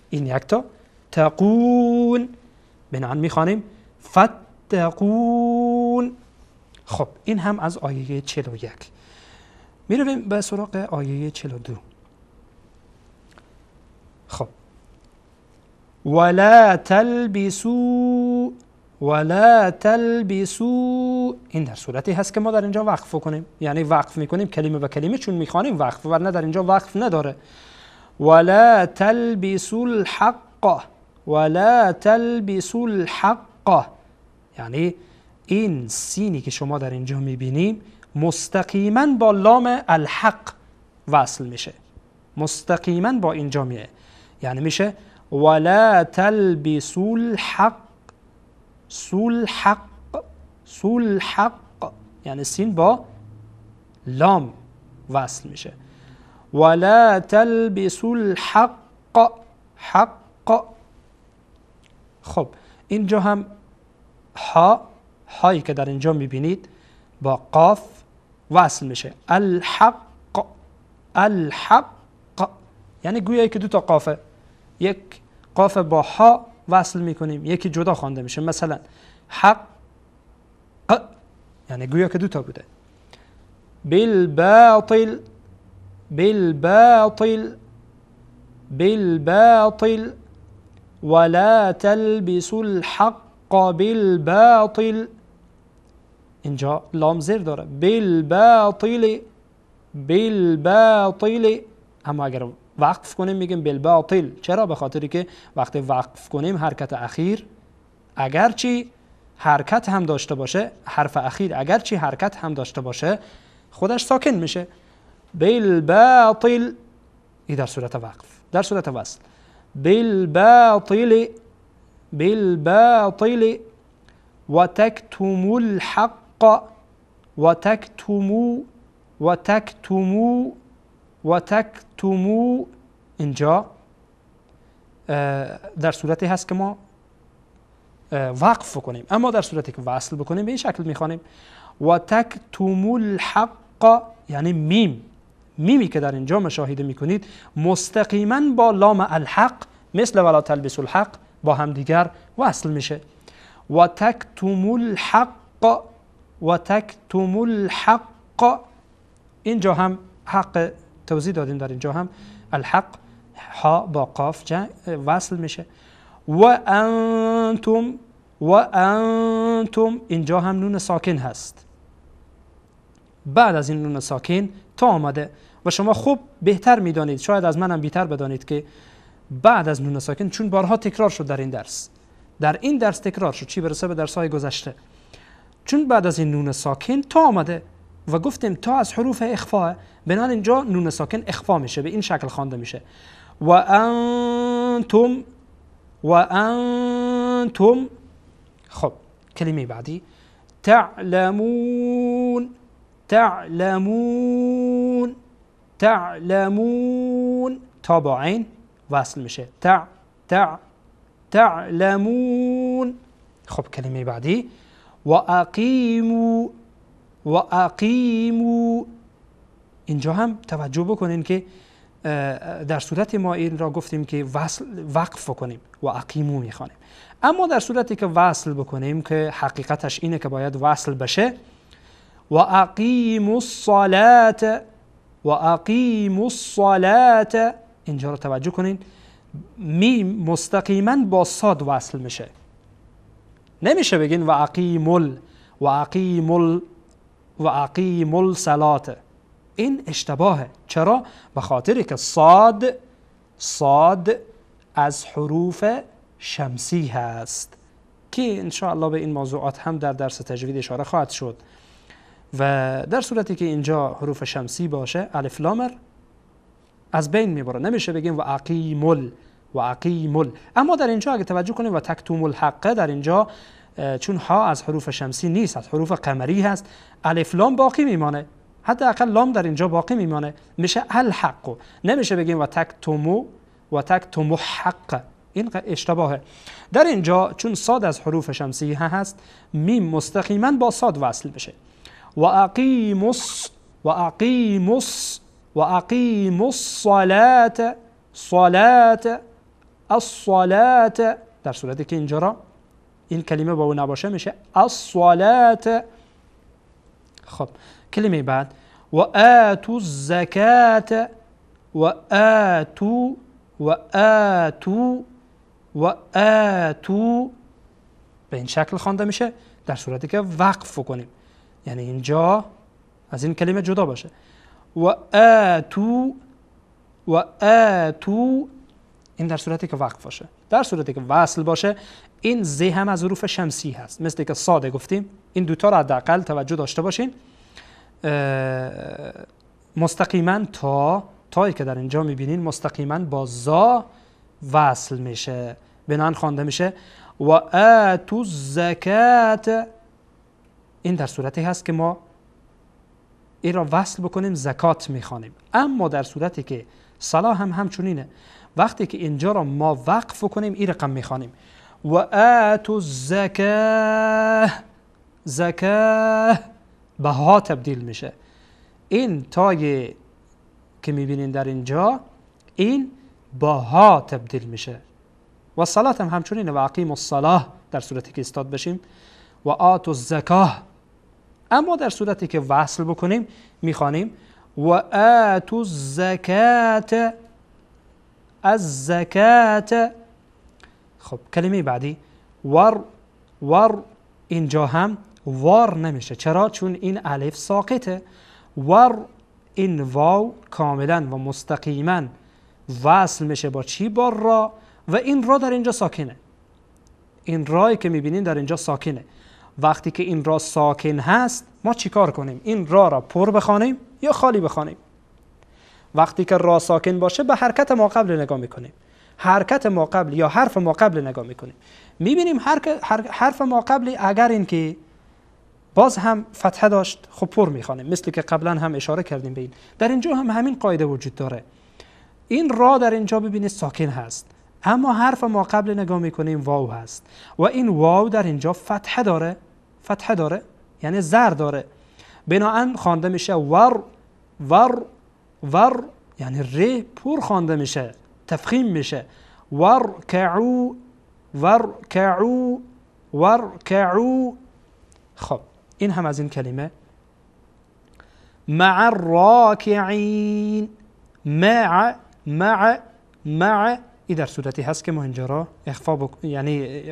این یک تا، تقون، بنابراین میخوانیم فتقون. خب این هم از آیه 41. میرویم به سراغ آیه 42. خب ولا تلبسوا ولا تلبسوا، این در صورتی هست که ما در اینجا وقف کنیم، یعنی وقف میکنیم کلمه به کلمه، چون میخوانیم وقف، ورنه در اینجا وقف نداره. ولا تلبسوا الحق ولا تلبسوا الحق. یعنی این سینی که شما در اینجا میبینیم مستقیما با لام الحق وصل میشه، مستقیما با اینجا میه، یعنی میشه ولا تلبسوا الحق سلحق سلحق، یعنی سین با لام وصل میشه. ولا تلبسوا الحق حق. خب اینجا هم ها، هایی که در اینجا میبینید با قاف وصل میشه. الحق الحق، یعنی گویایی که دو تا قافه، یک قاف با ها وصل میکنیم، یکی جدا خوانده میشه. مثلا حق، یعنی گویا که دو تا بوده. بالباطل بالباطل بالباطل ولا تلبسوا الحق بالباطل. اینجا لام زیر داره. بالباطل بالباطل. اما اگر وقف کنیم میگیم بالباطل. چرا؟ به خاطری که وقتی وقف کنیم حرکت اخیر اگرچه حرکت هم داشته باشه، حرف اخیر اگرچه حرکت هم داشته باشه خودش ساکن میشه. بالباطل ای در صورت وقف، در صورت وصل بالباطل بالباطل وتكتموا الحق وتكتموا وتكتموا وتكتموا. اینجا در صورتی هست که ما وقف کنیم، اما در صورتی که وصل بکنیم به این شکل میخوانیم وتكتموا الحق، یعنی میم، میمی که در اینجا مشاهده میکنید مستقیما با لام الحق مثل ولا تلبسوا الحق با همدیگر وصل میشه. وتكتموا الحق وتكتموا الحق. اینجا هم حق توضیح دادیم، در اینجا هم الحق ها با قاف وصل میشه. و انتم و انتم، اینجا هم نون ساکن هست. بعد از این نون ساکن تا آمده و شما خوب بهتر میدانید، شاید از منم بهتر بدانید که بعد از نون ساکن، چون بارها تکرار شد در این درس، در این درس تکرار شد، چی برسه به درس های گذشته، چون بعد از این نون ساکن تا آمده و گفتیم تا از حروف اخفاء، بنابراین اینجا نون ساکن اخفا میشه، به این شکل خوانده میشه و انتم و انتم. خب کلمه بعدی تعلمون تعلمون تعلمون، تا با عین وصل میشه، تع تع تعلمون. خب کلمه بعدی و اقیموا و اقیموا. اینجا هم توجه بکنین که در صورت ما این را گفتیم که وصل وقف بکنیم و اقیمو میخوانیم، اما در صورتی که وصل بکنیم که حقیقتش اینه که باید وصل بشه و اقیموا الصلاة و اقیموا الصلاة. اینجا رو توجه کنین، میم مستقیما با صاد وصل میشه، نمیشه بگین و اقیموا و اقیموا و اقیموا الصلاة، این اشتباهه. چرا؟ به خاطری که صاد، صاد از حروف شمسی هست که انشاءالله به این موضوعات هم در درس تجوید اشاره خواهد شد. و در صورتی که اینجا حروف شمسی باشه الف لام از بین میبره، نمیشه بگیم و اقیمل و اقیمل. اما در اینجا اگه توجه کنیم و تکتم الحقه، در اینجا چون ها از حروف شمسی نیست، از حروف قمری هست، الف لام باقی میمانه، حداقل لام در اینجا باقی میمانه، میشه الحق. نمیشه بگیم و تکتمو و تکتمو حق، این اشتباهه. در اینجا چون صاد از حروف شمسی هست، میم مستقیما با صاد وصل بشه. و اقیموا و اقیموا و اقیموا الصلاة صلاة الصلاة. در صورتی که اینجا را این کلمه با او نباشه میشه الصلاة. خب کلمه بعد و آتوا الزکاة و آتوا و آتوا و آتوا، به این شکل خوانده میشه در صورتی که وقف کنیم، یعنی اینجا از این کلمه جدا باشه. و آتوا و آتو. این در صورتی که وقف باشه. در صورتی که وصل باشه این ز هم از حروف شمسی هست، مثل که ساده گفتیم. این دوتا رو حداقل توجه داشته باشین. مستقیما تا تایی که در اینجا میبینین مستقیما با زا وصل میشه، بنان خوانده میشه و آتوا الزکات. این در صورتی هست که ما این را وصل بکنیم زکات میخوانیم. اما در صورتی که صلاح هم همچنینه، وقتی که اینجا را ما وقف کنیم این رقم میخوانیم و آتوا الزکاه. زکاه به ها تبدیل میشه. این تای که میبینین در اینجا این با ها تبدیل میشه. و صلات هم همچنینه و اقیم الصلاه در صورتی که استاد بشیم و آتوا الزکاه. اما در صورتی که وصل بکنیم میخوانیم و آتوا الزکات. الزکات. خب کلمه بعدی ور. ور اینجا هم وار نمیشه. چرا؟ چون این الف ساقطه. ور این واو کاملا و مستقیما وصل میشه با چی؟ با را. و این را در اینجا ساکنه. این رایی که میبینین در اینجا ساکنه. وقتی که این را ساکن هست ما چیکار کنیم؟ این را را پر بخوانیم یا خالی بخوانیم؟ وقتی که را ساکن باشه به حرکت ما قبل نگاه میکنیم. حرکت ما قبل یا حرف ما قبل نگاه میکنیم، میبینیم حرف ما قبل اگر این که باز هم فتحه داشت خب پر میخوانیم، مثل که قبلا هم اشاره کردیم به این. در اینجا هم همین قاعده وجود داره. این را در اینجا ببینید ساکن هست، اما حرف ما قبل نگاه میکنیم واو هست و این واو در اینجا فتحه داره، فتحه داره یعنی زر داره، بناهن خوانده میشه ور ور ور، یعنی ر پر خوانده میشه، تفخیم میشه. ورکعو ورکعو ورکعو. خب این هم از این کلمه. مع الراکعین. مع مع مع ای در صورتی هست که ما اینجا را اخفا یعنی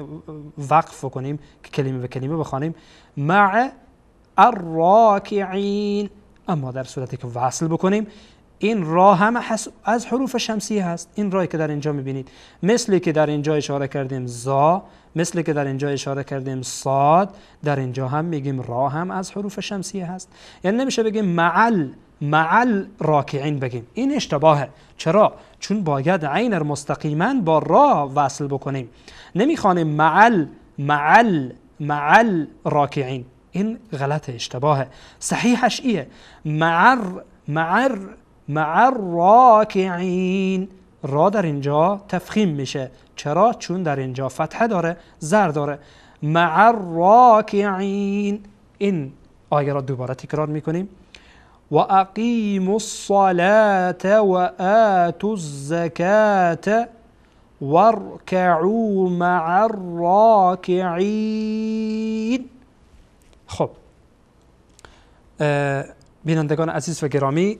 وقف کنیم که کلمه به کلمه بخوانیم مع الراکعین. اما در صورتی که وصل بکنیم این را هم از حروف شمسی هست. این رایی که در اینجا میبینید، مثلی که در اینجا اشاره کردیم زا، مثلی که در اینجا اشاره کردیم صاد، در اینجا هم میگیم را هم از حروف شمسی هست. یعنی نمیشه بگیم معل معل راکعین بگیم، این اشتباهه. چرا؟ چون باید عین مستقیما با را وصل بکنیم. نمیخوانیم معل معل معل راکعین، این غلط اشتباهه. صحیحش ایه معر معر مع الراکعین. را در اینجا تفخیم میشه. چرا؟ چون در اینجا فتحه داره، زر داره. مع الراکعین. این آیه را دوباره تکرار میکنیم. و اقیموا الصلاة و آتوا الزکاة وارکعوا مع الراکعین. خب بینندگان عزیز و گرامی،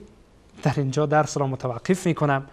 در اینجا درس را متوقف می کنم.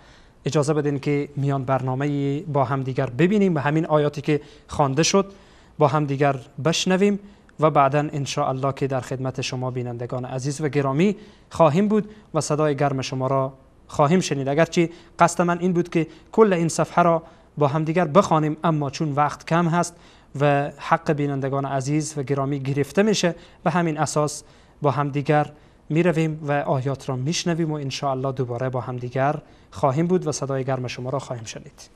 اجازه بدین که میان برنامه با هم دیگر ببینیم و همین آیاتی که خوانده شد با هم دیگر بشنویم و بعداً انشاءالله که در خدمت شما بینندگان عزیز و گرامی خواهیم بود و صدای گرم شما را خواهیم شنید. اگرچه قصد من این بود که کل این صفحه را با هم دیگر بخوانیم، اما چون وقت کم هست و حق بینندگان عزیز و گرامی گرفته میشه، به همین اساس با هم دیگر می رویم و آیات را میشنویم و انشاءالله دوباره با هم دیگر خواهیم بود و صدای گرم شما را خواهیم شنید.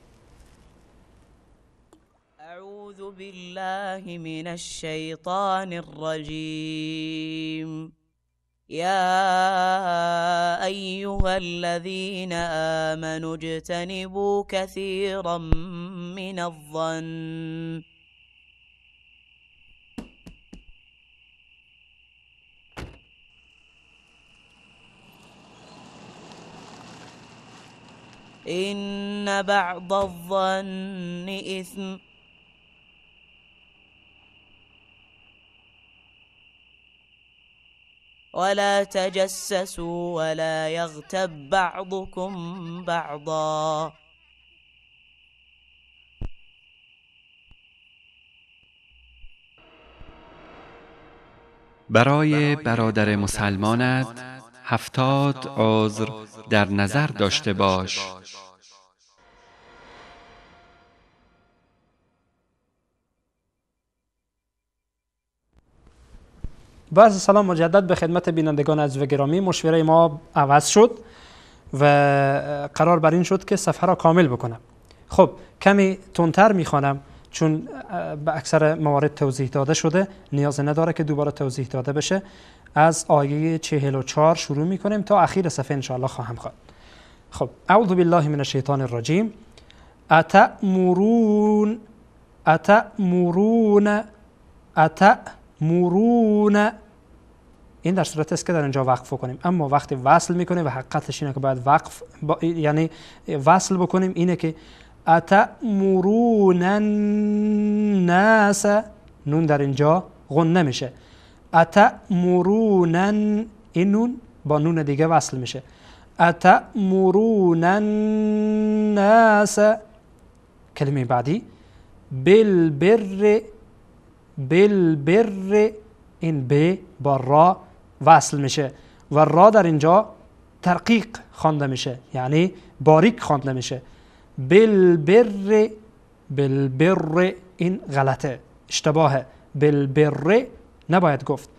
اعوذ بالله من الشیطان الرجیم. یا ایها الذین آمنوا اجتنبوا کثیرا من الظن إن بعض الظن إثم ولا تجسسوا ولا يغتب بعضكم بعضا. برای برادر مسلمانت 70 عذر در نظر داشته باش. باز سلام مجدد به خدمت بینندگان عزیز و گرامی. مشوره ما عوض شد و قرار بر این شد که صفحه را کامل بکنم. خب کمی تندتر میخوانم چون به اکثر موارد توضیح داده شده، نیاز نداره که دوباره توضیح داده بشه. از آیه 44 شروع میکنیم تا اخیر صفحه انشاءالله خواهم خواند. خب اعوذ بالله من الشیطان الرجیم. اتأمرون اتأمرون اتأمرون، این در صورت است که در اینجا وقف کنیم، اما وقتی وصل میکنیم و حقیقتش اینه که باید وقف یعنی وصل بکنیم، اینه که اتأمرون الناس، نون در اینجا غنه میشه. اتأمرون، این نون با نون دیگه وصل میشه. اتأمرون الناس، کلمه بعدی بالبر، بالبر، این ب با را وصل میشه و را در اینجا ترقیق خوانده میشه، یعنی باریک خوانده میشه. بالبر، بالبر، این غلطه، اشتباهه. بالبر نباید گفت.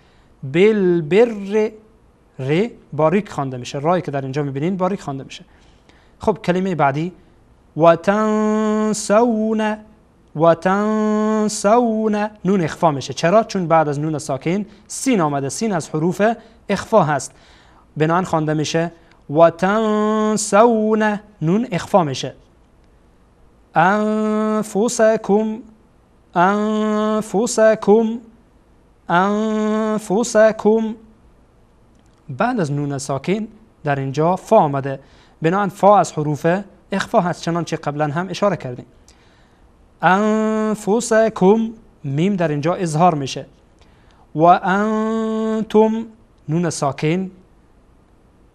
بالبر، ر باریک خوانده میشه، رایی که در اینجا میبینین باریک خوانده میشه. خب کلمه بعدی وتنسون، وتنسون، نون اخفا میشه. چرا؟ چون بعد از نون ساکن سین آمده، سین از حروف اخفا هست، بنابراین خوانده میشه وتنسون، نون اخفا میشه. انفسکم، انفسکم، انفسکم، بعد از نون ساکن در اینجا فا آمده، بنابراین فا از حروف اخفا هست، چنانچه قبلا هم اشاره کردیم. انفسکم، میم در اینجا اظهار میشه. و انتم، نون ساکن،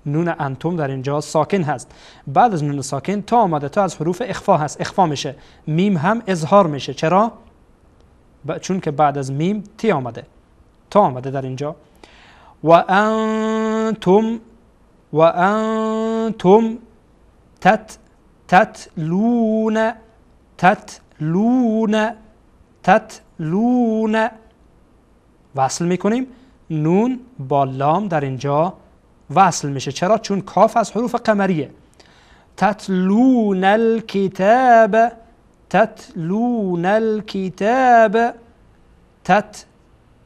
نون انتم در اینجا ساکن هست، بعد از نون ساکن تا آمده، تا از حروف اخفا هست، اخفا میشه. میم هم اظهار میشه. چرا؟ چون که بعد از میم تی آمده، تا آمده در اینجا. و انتم، و انتم تت، تتلون، تتلون، تتلون، وصل میکنیم. نون با لام در اینجا وصل میشه. چرا؟ چون کاف از حروف قمریه. تتلون الکتاب، تتلون الکتاب، تت،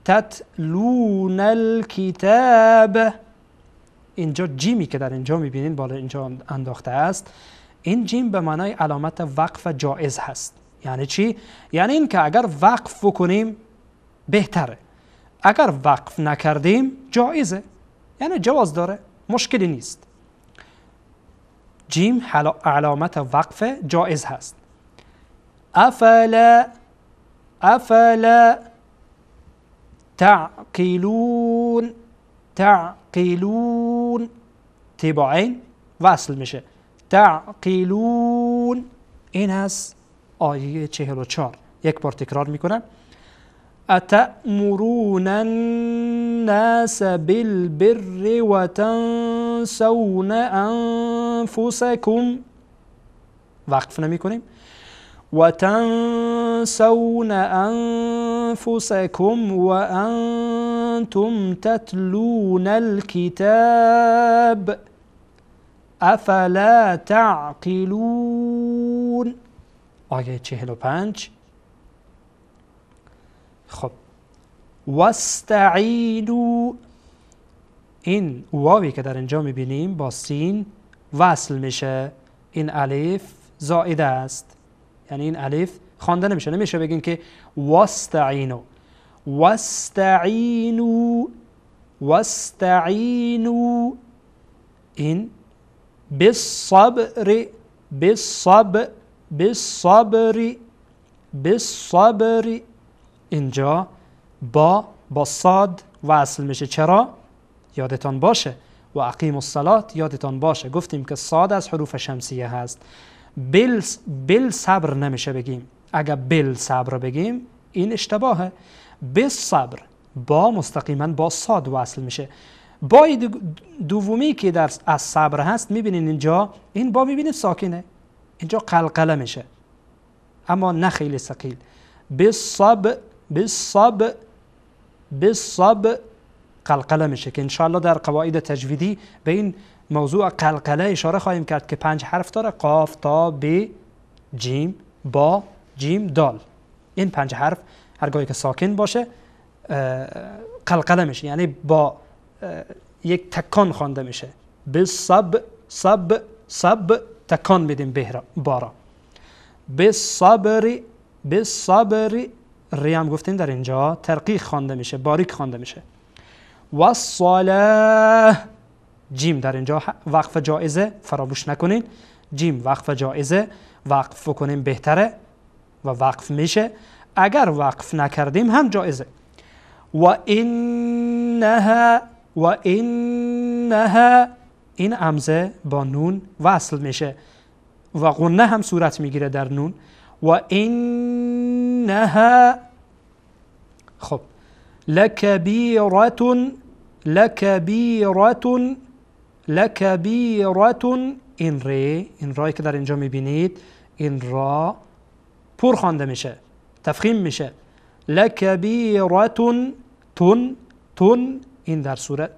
تتلون الکتاب. اینجا جیمی که در اینجا میبینین بالا اینجا انداخته است، این جیم به معنای علامت وقف جائز هست. یعنی چی؟ یعنی این که اگر وقف بکنیم بهتره، اگر وقف نکردیم جایزه، یعنی جواز داره، مشکلی نیست. جیم علامت وقف جایز هست. افلا، افلا تعقلون، تعقلون، تی با عین وصل میشه. تعقلون، این هست آیه 44. یک بار تکرار میکنم. اتأمرون الناس بالبر وتنسون انفسکم، وقف نمی کنیم. وتنسون انفسکم وانتم تتلون الكتاب افلا تعقلون. آیه 45. خب واستعینوا، این واوی که در اینجا میبینیم با سین وصل میشه، این الف زائده است، یعنی این الف خوانده نمیشه، نمیشه بگیم که واستعینوا، واستعینوا، واستعینوا. این بالصبر، بالصبر، بالصبر، بالصبر، اینجا با صاد وصل میشه. چرا؟ یادتان باشه و اقیم الصلاة یادتان باشه، گفتیم که صاد از حروف شمسیه هست. بل صبر نمیشه بگیم، اگر بل صبر بگیم این اشتباهه. بالصبر با مستقیما با صاد وصل میشه. بای دومی که در از صبر هست، میبینین اینجا این با میبینید ساکنه، اینجا قلقله میشه اما نه خیلی ثقیل. بالصبر بالصبر بالصبر قلقله میشه که انشاءالله در قواعد تجویدی به این موضوع قلقله اشاره خواهیم کرد که 5 حرف داره: قاف، تا، ب، جیم، با، جیم، دال. این 5 حرف هرگاهی که ساکن باشه قلقله میشه، یعنی با یک تکان خوانده میشه. بالصبر صبر صبر تکان میدیم به بارا. بالصبر بالصبر ری هم گفتیم در اینجا ترقیق خوانده میشه، باریک خوانده میشه. والصلاه، جیم در اینجا وقف جایزه، فراموش نکنین جیم وقف جایزه، وقف کنیم بهتره و وقف میشه. اگر وقف نکردیم هم جایزه. و انها و انها، این همزه با نون وصل میشه و غنه هم صورت میگیره در نون. و انها، خب لکبیرة لکبیرة لکبیرة، این ری، این رایی که در اینجا میبینید این را پر خوانده میشه، تفخیم میشه. لکبیرة تون تون، این در صورت،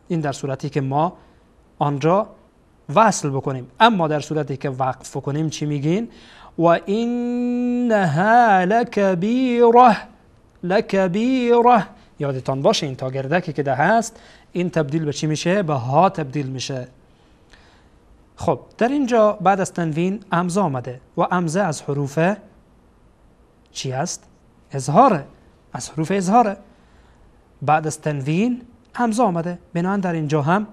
این در صورتی که ما آنجا وصل بکنیم. اما در صورتی که وقف بکنیم چی میگین؟ و انها لکبیره لکبیره. یادتان باشه این تا گردکی که ده هست این تبدیل به چی میشه؟ به ها تبدیل میشه. خب در اینجا بعد از تنوین همزه آمده و همزه از حروف چی است؟ اظهاره، از حروف اظهاره. بعد از تنوین همزه آمده، بنابراین در اینجا هم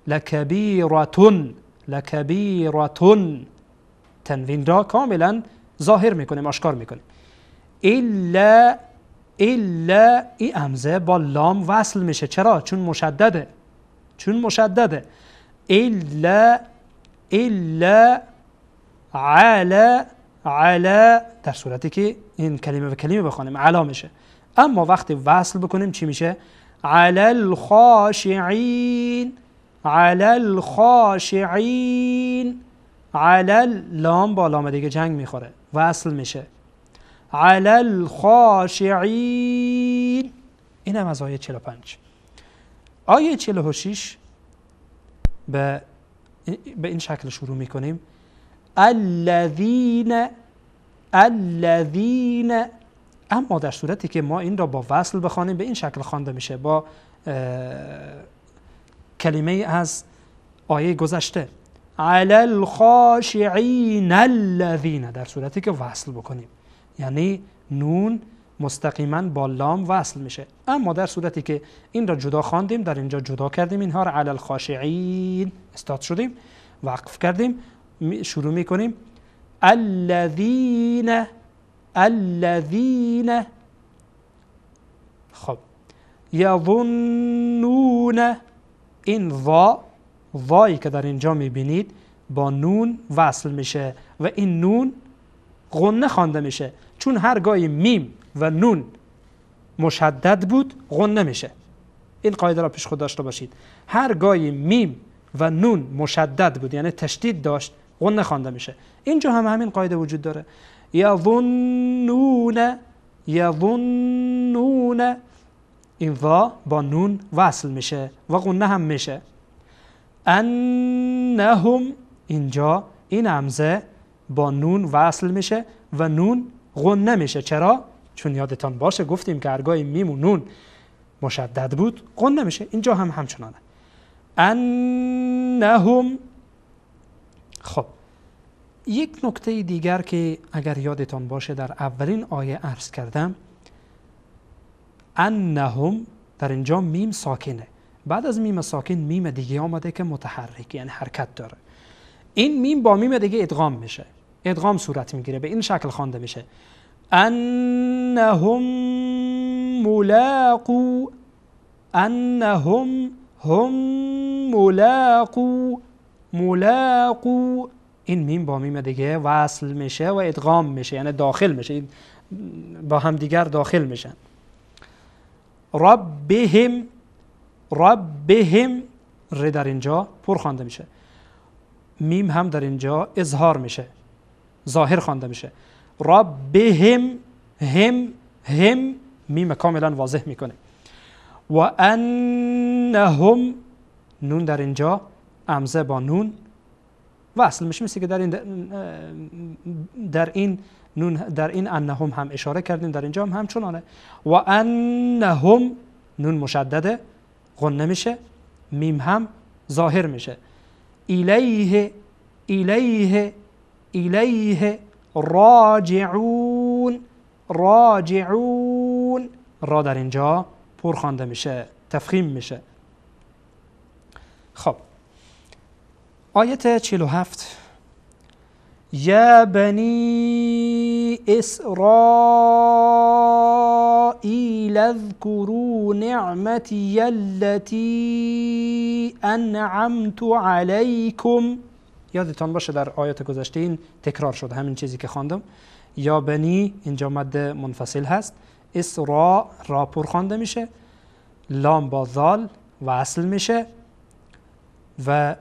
لکبیرتون لکبیرتون تنوین را کاملا ظاهر میکنیم، آشکار میکنیم. الا الا، ای همزه با لام وصل میشه. چرا؟ چون مشدده، چون مشدده. الا الا علی علی، در صورتی که این کلمه به کلمه بخوانیم علا میشه. اما وقتی وصل بکنیم چی میشه؟ علی الخاشعین علی الخاشعین. علی لام با لام دیگه جنگ میخوره، وصل میشه. علی الخاشعین. این هم از آیه 45. آیه 46 به این شکل شروع میکنیم. الذین الذین. اما در صورتی که ما این را با وصل بخوانیم به این شکل خوانده میشه، با کلمه از آیه گذشته علی الخاشعین الذین، در صورتی که وصل بکنیم یعنی نون مستقیما با لام وصل میشه. اما در صورتی که این را جدا خواندیم، در اینجا جدا کردیم اینها را، علی الخاشعین استاد شدیم، وقف کردیم، شروع میکنیم الذین الذین. خب یظنون، این ظا، ظایی که در اینجا میبینید با نون وصل میشه و این نون غنه خوانده میشه، چون هرگاهی میم و نون مشدد بود غنه میشه. این قاعده را پیش خود داشته باشید، هرگاهی میم و نون مشدد بود یعنی تشدید داشت غنه خوانده میشه. اینجا هم همین قاعده وجود داره. یظنون یظنون، این ظا با نون وصل میشه و غنه هم میشه. انهم، اینجا این همزه با نون وصل میشه و نون غنه میشه. چرا؟ چون یادتان باشه گفتیم که هرگاه میم و نون مشدد بود غنه میشه. اینجا هم همچنانه. انهم. خب یک نکته دیگر که اگر یادتان باشه در اولین آیه عرض کردم، انهم در اینجا میم ساکنه، بعد از میم ساکن میم دیگه آمده که متحرک یعنی حرکت داره. این میم با میم دیگه ادغام میشه، ادغام صورت میگیره، به این شکل خوانده میشه انهم ملاقو، انهم هم ملاقو، ملاقو. این میم با میم دیگه وصل میشه و ادغام میشه، یعنی داخل میشه، با هم دیگر داخل میشن. ربهم ربهم. ر در اینجا پر خوانده میشه، میم هم در اینجا اظهار میشه، ظاهر خوانده میشه. ربهم، هم هم، میم کاملا واضح میکنه. و انهم، نون در اینجا همزه با نون وصل میشه، مثل که در این نون، در این انهم هم اشاره کردیم، در اینجا هم همچنانه. و انهم، نون مشدده، غنه میشه، میم هم ظاهر میشه. الیه الیه الیه راجعون راجعون. را در اینجا پر خوانده میشه، تفخیم میشه. خب آیت 47، یا بنی اسرائیل اذكروا نعمتی التي انعمت علیکم. یادتان باشه در آیات گذشته این تکرار شد، همین چیزی که خواندم. یا بنی اینجا مد منفصل هست، اسراء را پر خوانده میشه، لام با ذال وصل میشه و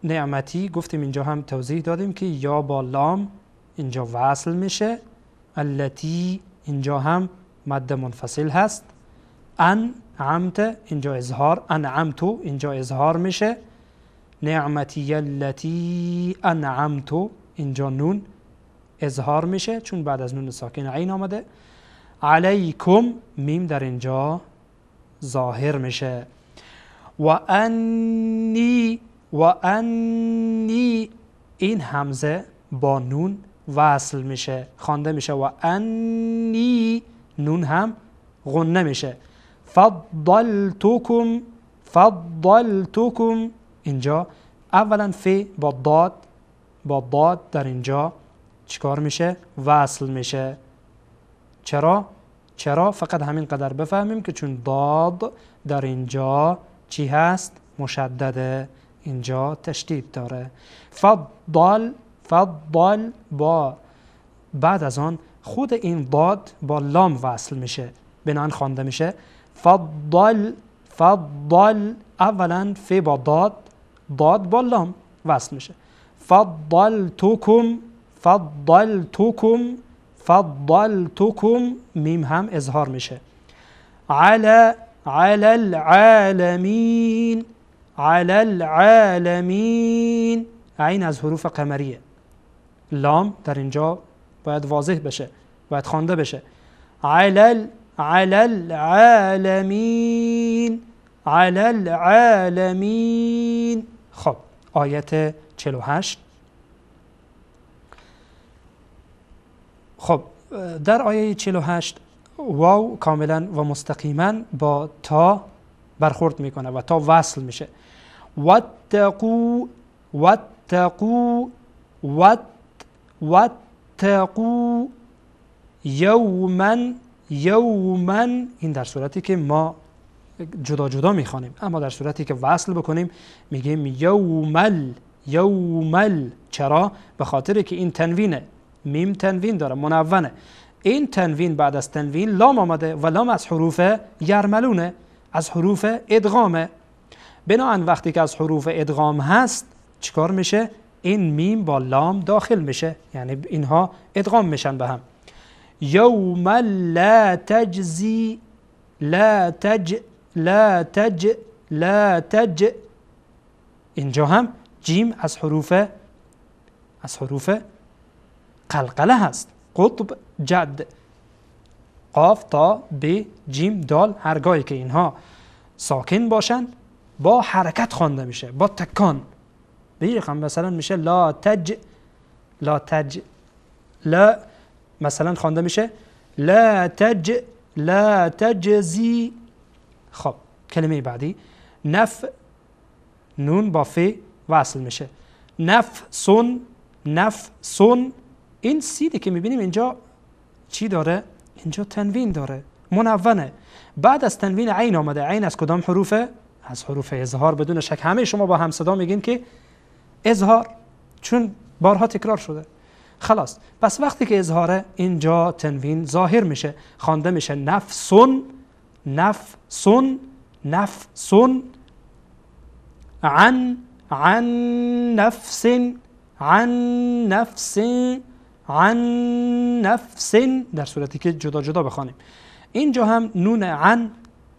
نعمتی گفتیم اینجا هم توضیح دادیم که یا با لام اینجا وصل میشه، التي اینجا هم مد منفصل هست، انعمت اینجا اظهار، انعمتو اینجا اظهار میشه، نعمتی التي انعمتو اینجا نون اظهار میشه چون بعد از نون ساکن عین آمده، علیکم میم در اینجا ظاهر میشه. و انی، و انی این همزه با نون وصل میشه، خوانده میشه. و انی نون هم غنه میشه. فضلتکم، فضلتکم اینجا اولا ف با ضاد، با ضاد در اینجا چیکار میشه؟ وصل میشه. چرا؟ چرا؟ فقط همین قدر بفهمیم که چون ضاد در اینجا چی هست؟ مشدده، اینجا تشدید داره. فضل، فضل با بعد از آن خود این ضاد با لام وصل میشه، بنابراین خوانده میشه فضل، فضل. اولا ف با ضاد، ضاد با لام وصل میشه. فضلتکم، فضلتکم، فضلتکم میم هم اظهار میشه. علی، علی العالمین، علی العالمین. عین از حروف قمریه، لام در اینجا باید واضح بشه، باید خوانده بشه. علی، علی العالمین، علی العالمین. خب آیت 48. خب در آیه 48 واو کاملا و مستقیما با تا برخورد میکنه و تا وصل میشه. واتقو، واتقو، وات، واتقو یوما، یوما. این در صورتی که ما جدا جدا میخوانیم، اما در صورتی که وصل بکنیم میگیم یومل، یومل. چرا؟ به خاطر که این تنوینه، میم تنوین داره، منونه. این تنوین بعد از تنوین لام آمده و لام از حروف یرملونه، از حروف ادغامه. بنابراین وقتی که از حروف ادغام هست چیکار میشه؟ این میم با لام داخل میشه، یعنی اینها ادغام میشن به هم. یوم لا تجزی، لا تج، لا تج، لا تج. اینجا هم جیم از حروف، از حروف قلقله هست. قطب، جد، قاف، تا، ب، جیم، دال، هرگاهی که اینها ساکن باشن با حرکت خوانده میشه، با تکان. به این رقم مثلا میشه لا تج، لا تج، لا مثلا خوانده میشه لا تج، لا تجزی. خب کلمه بعدی نف، نون با ف وصل میشه. نفسون، نفسون. این سیدی که میبینیم اینجا چی داره؟ اینجا تنوین داره، منونه. بعد از تنوین عین آمده. عین از کدام حروفه؟ از حروف اظهار. بدون شک همه شما با هم صدا میگین که اظهار، چون بارها تکرار شده. خلاص پس وقتی که اظهاره اینجا تنوین ظاهر میشه، خوانده میشه نفسون، نفسون، نفس، عن، عن نفس، عن نفس، عن نفس، در صورتی که جدا جدا بخوانیم. اینجا هم نون عن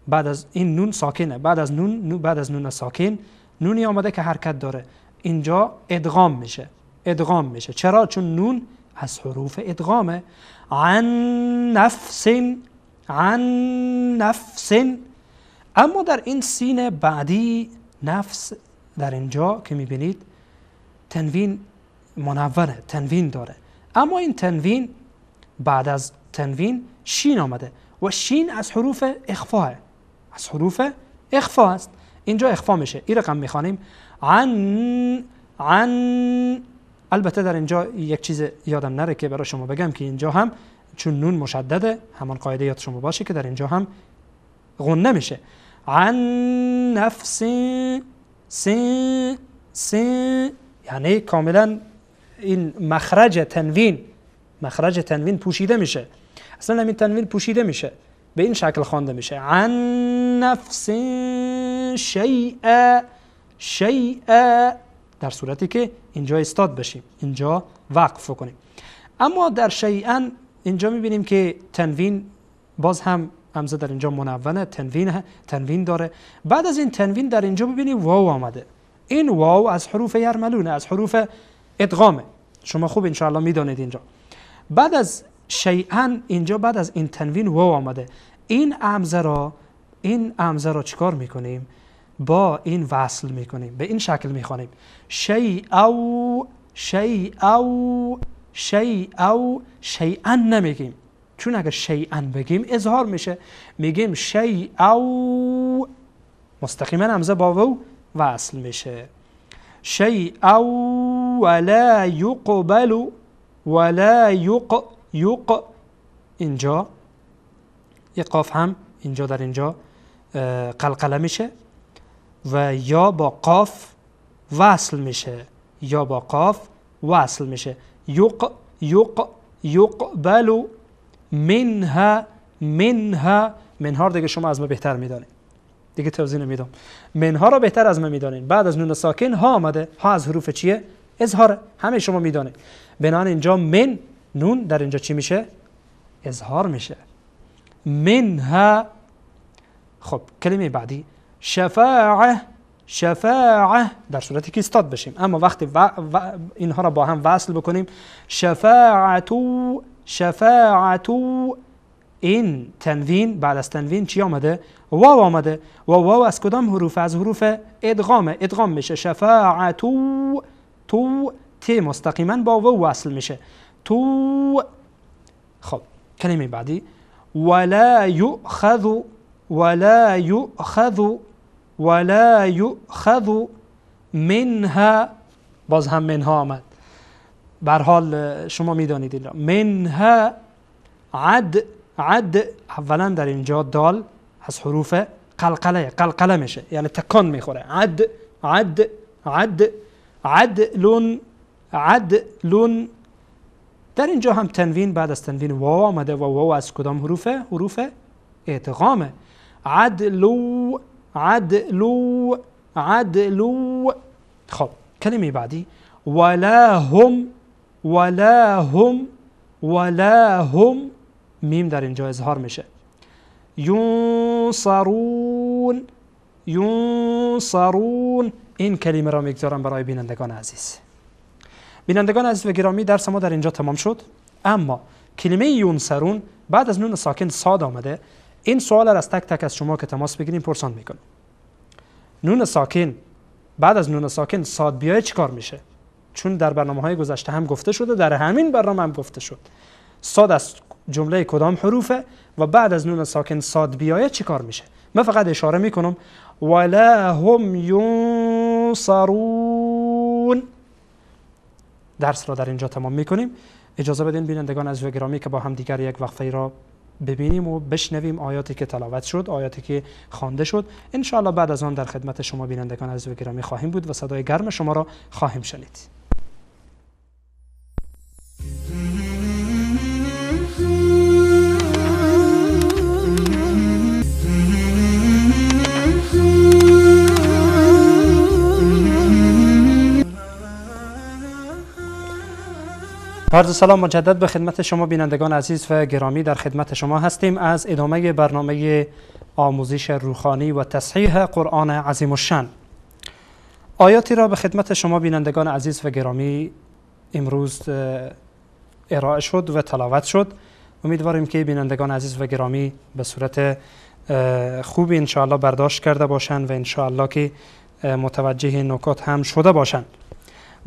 بعد از این نون ساکنه، بعد از نون، بعد از نون ساکن نونی آمده که حرکت داره، اینجا ادغام میشه، ادغام میشه. چرا؟ چون نون از حروف ادغامه. عن نفس، عن نفس. اما در این سین بعدی نفس در اینجا که میبینید تنوین منوره، تنوین داره، اما این تنوین بعد از تنوین شین آمده و شین از حروف اخفاء، از حروف اخفاء است. اینجا اخفا میشه. این رقم میخوانیم عن، عن. البته در اینجا یک چیز یادم نره که برای شما بگم که اینجا هم چون نون مشدده، همان قاعده یاد شما باشه که در اینجا هم غنه میشه. عن نفس، س، س، یعنی کاملا این مخرج تنوین، مخرج تنوین پوشیده میشه، اصلا همین تنوین پوشیده میشه، به این شکل خوانده میشه. عن نفس شیئا، شیئا، در صورتی که اینجا استاد بشیم، اینجا وقف کنیم. اما در شیئا اینجا میبینیم که تنوین باز هم همزه در اینجا منونه، تنوین، تنوین داره. بعد از این تنوین در اینجا ببینیم واو آمده. این واو از حروف یرملونه، از حروف ادغامه. شما خوب انشاءالله میدانید اینجا. بعد از شیئا اینجا بعد از این تنوین واو آمده. این همزه را، این همزه را چیکار میکنیم؟ با این وصل میکنیم، به این شکل میخوانیم شیئا، شیئا، شیئا. شیئا نمیگیم، چون اگر شیئا بگیم اظهار میشه، میگیم شیئا، مستقیما همزه با واو وصل میشه. شیئا ولا یقبل، ولا یق، یق، اینجا قاف هم اینجا در اینجا قلقله میشه و یا با قاف وصل میشه، یا با قاف وصل میشه. یق، یق، یقبل منها، منها، منها رو دیگه شما از ما بهتر میدانید، دیگه توضیح نمیدم. منها رو بهتر از ما میدانید. بعد از نون ساکن ها آمده، ها از حروف چیه؟ اظهاره، همه شما میدانید. بنابراین اینجا من، نون در اینجا چی میشه؟ اظهار میشه. منها. خب کلمه بعدی شفاعه، شفاعه، در صورتی که استاد بشیم. اما وقتی اینها را با هم وصل بکنیم شفاعتو، شفاعتو، این تنوین بعد از تنوین چی آمده؟ واو آمده و واو از کدام حروف؟ از حروف ادغامه، ادغام میشه. شفاعتو، تو، ت مستقیما با واو وصل میشه، تو. خب کلمه بعدی ولا یؤخذ، ولا یؤخذ، ولا یؤخذ منها، باز هم منها آمد. به هر حال شما میدانید اینجا منها عد، عد، اولا در اینجا دال از حروف قلقله، قلقله میشه، یعنی تکان میخوره. عد، عد، عد، عدل، عدل. در اینجا هم تنوین بعد از تنوین واو آمده و واو از کدام حروفه؟ حروف ادغامه. عدلو، عدلو، عدلو. خب کلمه بعدی ولا هم، ولا هم، ولا هم، میم در اینجا اظهار میشه. ینصرون، ینصرون. این کلمه را میگذارم برای بینندگان عزیز. بینندگان عزیز و گرامی، درس ما در اینجا تمام شد. اما کلمه ینصرون بعد از نون ساکن صاد آمده. این سوال را از تک تک از شما که تماس بگیریم پرسان میکنم. نون ساکن بعد از نون ساکن صاد بیای چیکار میشه؟ چون در برنامه‌های گذشته هم گفته شده، در همین برنامه هم گفته شد. صاد از جمله کدام حروفه و بعد از نون ساکن صاد بیایه چیکار میشه؟ من فقط اشاره میکنم ولا هم ینصرون. درس را در اینجا تمام میکنیم. اجازه بدین بینندگان عزیز و گرامی که با هم دیگر یک وقفه را ببینیم و بشنویم آیاتی که تلاوت شد، آیاتی که خوانده شد. انشاءالله بعد از آن در خدمت شما بینندگان عزیز و گرامی خواهیم بود و صدای گرم شما را خواهیم شنید. عرض سلام مجدد به خدمت شما بینندگان عزیز و گرامی، در خدمت شما هستیم از ادامه برنامه آموزش روخانی و تصحیح قرآن عظیم الشان. آیاتی را به خدمت شما بینندگان عزیز و گرامی امروز ارائه شد و تلاوت شد. امیدواریم که بینندگان عزیز و گرامی به صورت خوب انشاءالله برداشت کرده باشند و انشاءالله که متوجه نکات هم شده باشند.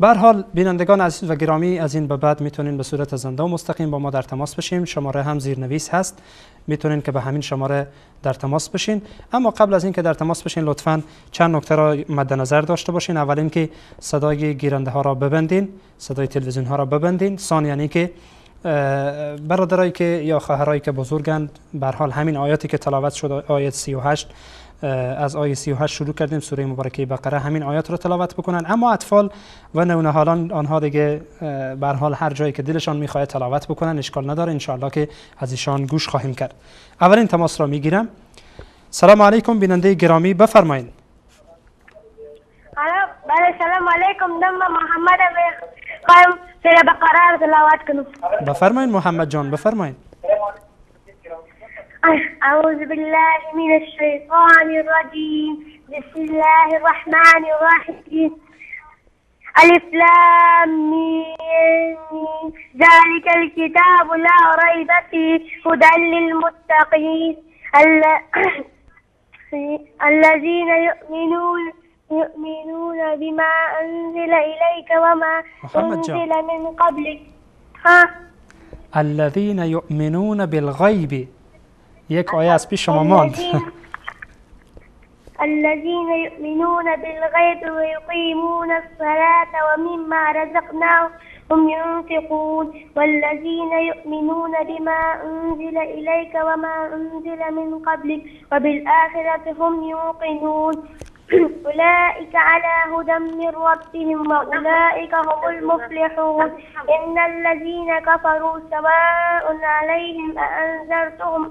به هر حال بینندگان عزیز و گرامی، از این به بعد میتونین به صورت زنده و مستقیم با ما در تماس بشیم. شماره هم زیرنویس هست، میتونین که به همین شماره در تماس بشین. اما قبل از اینکه در تماس بشین لطفاً چند نکته را مد نظر داشته باشین. اول اینکه صدای گیرنده ها را ببندین، صدای تلویزیون ها را ببندین. ثانیاً اینکه برادرایی که یا خواهرایی که بزرگند، به هر حال همین آیاتی که تلاوت شد، آیت 38، از آیه 38 شروع کردیم سوره مبارکه بقره، همین آیات رو تلاوت بکنن. اما اطفال و نونهالان، آنها دیگه به هر حال هر جایی که دلشان میخواد تلاوت بکنن، اشکال نداره، انشاءالله که از ایشان گوش خواهیم کرد. اولین تماس را میگیرم. سلام علیکم بیننده گرامی، بفرمایید. بله سلام علیکم، نام محمد، میخوایم سوره بقره را تلاوت کنم. بفرمایید محمد جان، بفرمایید. أعوذ بالله من الشيطان الرجيم، بسم الله الرحمن الرحيم، ألف لام ميم، ذلك الكتاب لا ريب فيه، هدى للمتقين، الذين يؤمنون بما أنزل إليك وما أنزل من قبلك. ها الذين يؤمنون بالغيب، یک آیه از پیش شما ماند. الذين يؤمنون بالغيب ويقيمون الصلاة ومما رزقناهم ينفقون، والذين يؤمنون بما أنزل إليك وما أنزل من قبلك وبالآخرة هم يوقنون، أولئك على هدى من ربهم وأولئك هم المفلحون، إن الذين كفروا سواء عليهم أأنذرتهم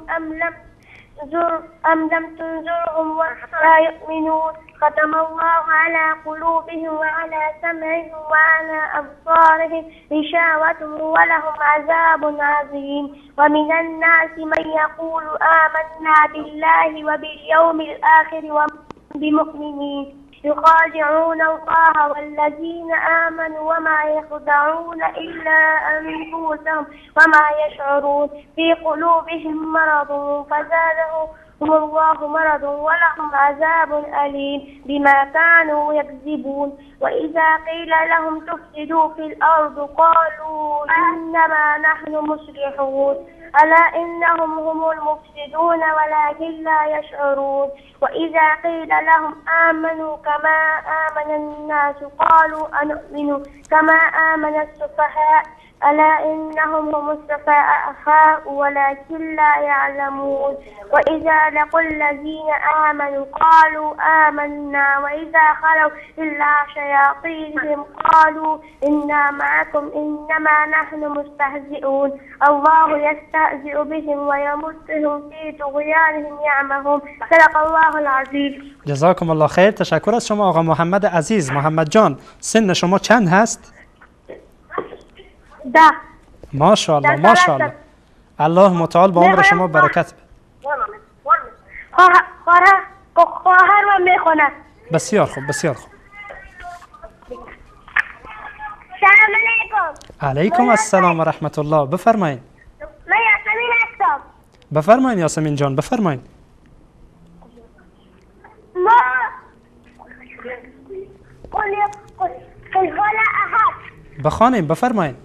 أم لم تنذرهم لا يؤمنون، ختم الله على قلوبهم وعلى سمعهم وعلى أبصارهم غشاوة ولهم عذاب عظيم، ومن الناس من يقول آمنا بالله وباليوم الآخر وما بمؤمنين، يخادعون الله والذين آمنوا وما يخدعون إلا أنفسهم وما يشعرون، في قلوبهم مرض فزادهم الله مرض ولهم عذاب أليم بما كانوا يكذبون، وإذا قيل لهم تفسدوا في الأرض قالوا إنما نحن مصلحون، ألا إنهم هم المفسدون ولكن لا يشعرون، وإذا قيل لهم آمنوا كما آمن الناس قالوا أنؤمن كما آمن السفهاء، ألا إنهم هم السفهاء ولكن لا يعلمون، وإذا لقوا الذين آمنوا قالوا آمنا وإذا خلوا إلا شياطينهم قالوا إنا معكم إنما نحن مستهزئون، الله يستهزئ بهم ويمدهم في طغيانهم يعمهون. صدق الله العظیم. جزاکم الله خیر. تشکر از شما آقا محمد عزیز. محمد جان، سن شما چند هست؟ 10. ماشاءالله ماشاءالله، الله متعال با عمر شما برکت. خواهر و میخونه. بسیار خوب بسیار خوب. سلام علیکم. علیکم السلام و رحمت الله. بفرمایید. من یاسمین هستم. بفرمایید یاسمین جان، بفرمایید. ما قل هو احد. بخوانیم، بفرمایید.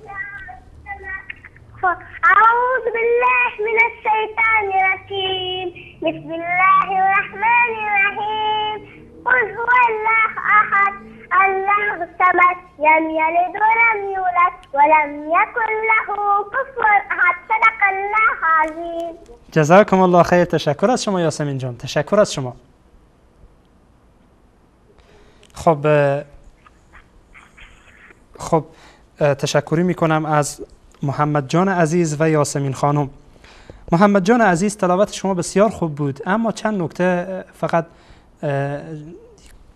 أعوذ بالله من الشيطان الرجيم، بسم الله الرحمن الرحيم، قل هو الله أحد، الله الصمد، لم يلد ولم يولد ولم يكن له كفوا أحد. صدق الله العظيم. جزاکم الله خیر. تشکر از شما یاسمین جان، تشکر از شما. خب تشکری میکنم از محمد جان عزیز و یاسمین خانم. محمد جان عزیز، تلاوت شما بسیار خوب بود، اما چند نکته فقط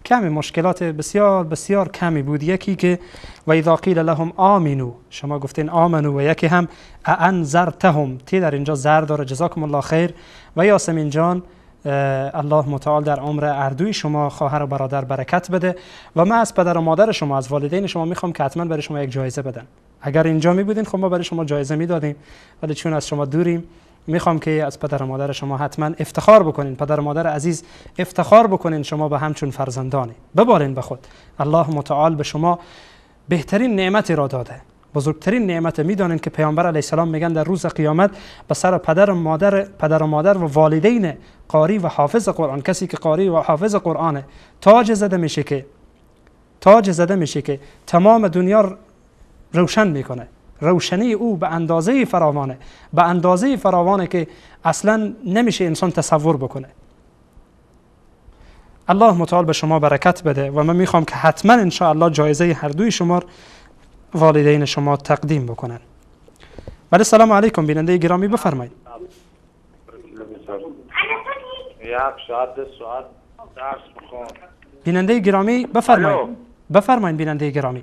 کمی مشکلات بسیار بسیار کمی بود. یکی که و اذا قیل لهم آمنو، شما گفتین آمنو، و یکی هم انذرتهم، تی در اینجا زر داره. جزاکم الله خیر. و یاسمین جان، الله متعال در عمر اردوی شما خواهر و برادر برکت بده. و من از پدر و مادر شما، از والدین شما میخوام که حتما برای شما یک جایزه بدن. اگر اینجا می بودین خب ما برای شما جایزه میدادیم، ولی چون از شما دوریم میخوام که از پدر و مادر شما حتما افتخار بکنین. پدر و مادر عزیز افتخار بکنین، شما به همچون فرزندانی ببارین به خود. الله متعال به شما بهترین نعمت را داده، بزرگترین نعمت. میدانین که پیامبر علیه السلام میگن در روز قیامت به سر پدر و مادر و والدین قاری و حافظ قرآن، کسی که قاری و حافظ قرآنه، تاج زده میشه که، تاج زده میشه که تمام دنیا روشن میکنه. روشنی او به اندازه فراوانه، به اندازه فراوانه که اصلا نمیشه انسان تصور بکنه. الله متعال به شما برکت بده و من میخوام که حتما انشاءالله جایزه هر دوی شما والدین شما تقدیم بکنن. بله، سلام علیکم بیننده گرامی، بفرمایید. بیننده گرامی بفرمایید. بفرمایید بیننده گرامی.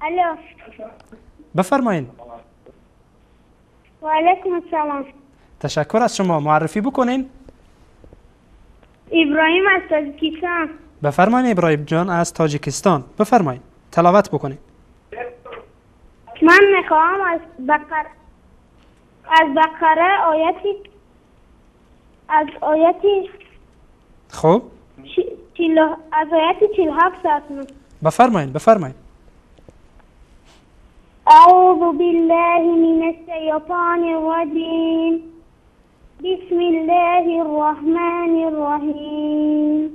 الو. بفرمایید. و علیکم السلام. تشکر از شما. معرفی بکنین. ابراهیم از تاجیکستان. بفرمایید ابراهیم جان از تاجیکستان، بفرمایید تلاوت بکنید. من میخواهم از بقره آیتی از آیتی خب از آیت 47 هستم. بفرمایید بفرمایید. اعوذ بالله من الشیطان الرجیم. بسم الله الرحمن الرحیم.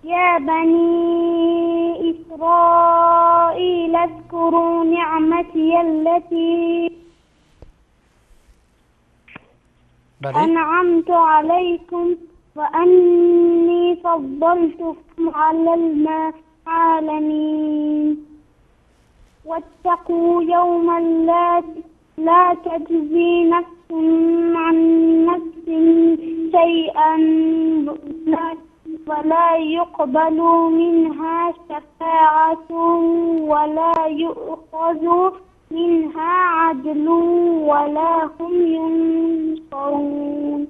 يا بني إسرائيل اذكروا نعمتي التي أنعمت عليكم وأني فضلتكم على العالمين. واتقوا يوما لا تجزي نفس عن نفس شيئا ولا يقبل منها شفاعة ولا يؤخذ منها عدل ولا هم ينصرون.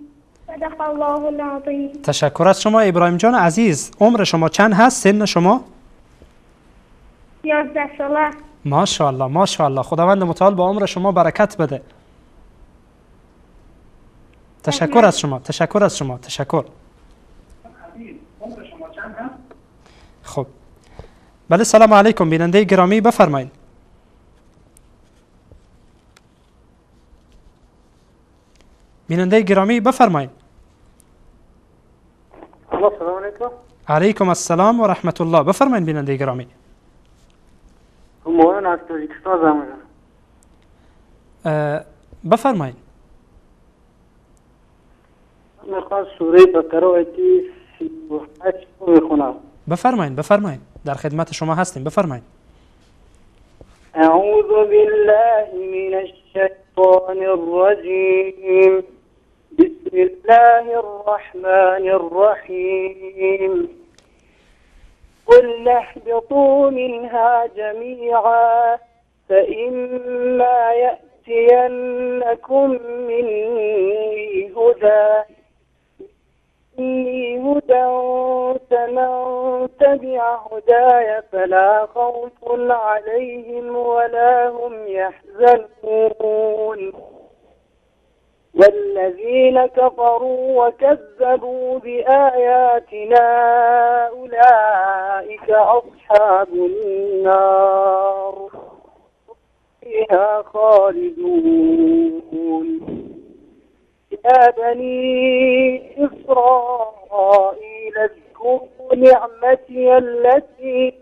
صدق الله العظیم. تشکر از شما ابراهیم جان عزیز. عمر شما چند هست؟ سن شما؟ 11 ساله. ماشاءالله ماشاءالله، خداوند متعال با عمر شما برکت بده. تشکر از شما، تشکر از شما، تشکر. خب بله، سلام علیکم بیننده گرامی، بفرمایید. بیننده گرامی بفرمایید. السلام علیکم. علیکم السلام و رحمت الله، بفرمایید بیننده گرامی. همایون از تاجیکستان زنگ می‌زنم. بفرمایید. میخوام سوره بقره آیه 38 رو بخونم. بفرمایید بفرمایید، در خدمت شما هستیم، بفرمایید. اعوذ بالله من الشیطان الرجیم. بسم الله الرحمن الرحیم. قل اهبطوا منها جميعا فإما يأتينكم مني هدى فمن تبع هداي فلا خوف عليهم ولا هم يحزنون. والذين كفروا وكذبوا بآياتنا أولئك أصحاب النار فيها خالدون. يا بني إسرائيل اذكروا نعمتي التي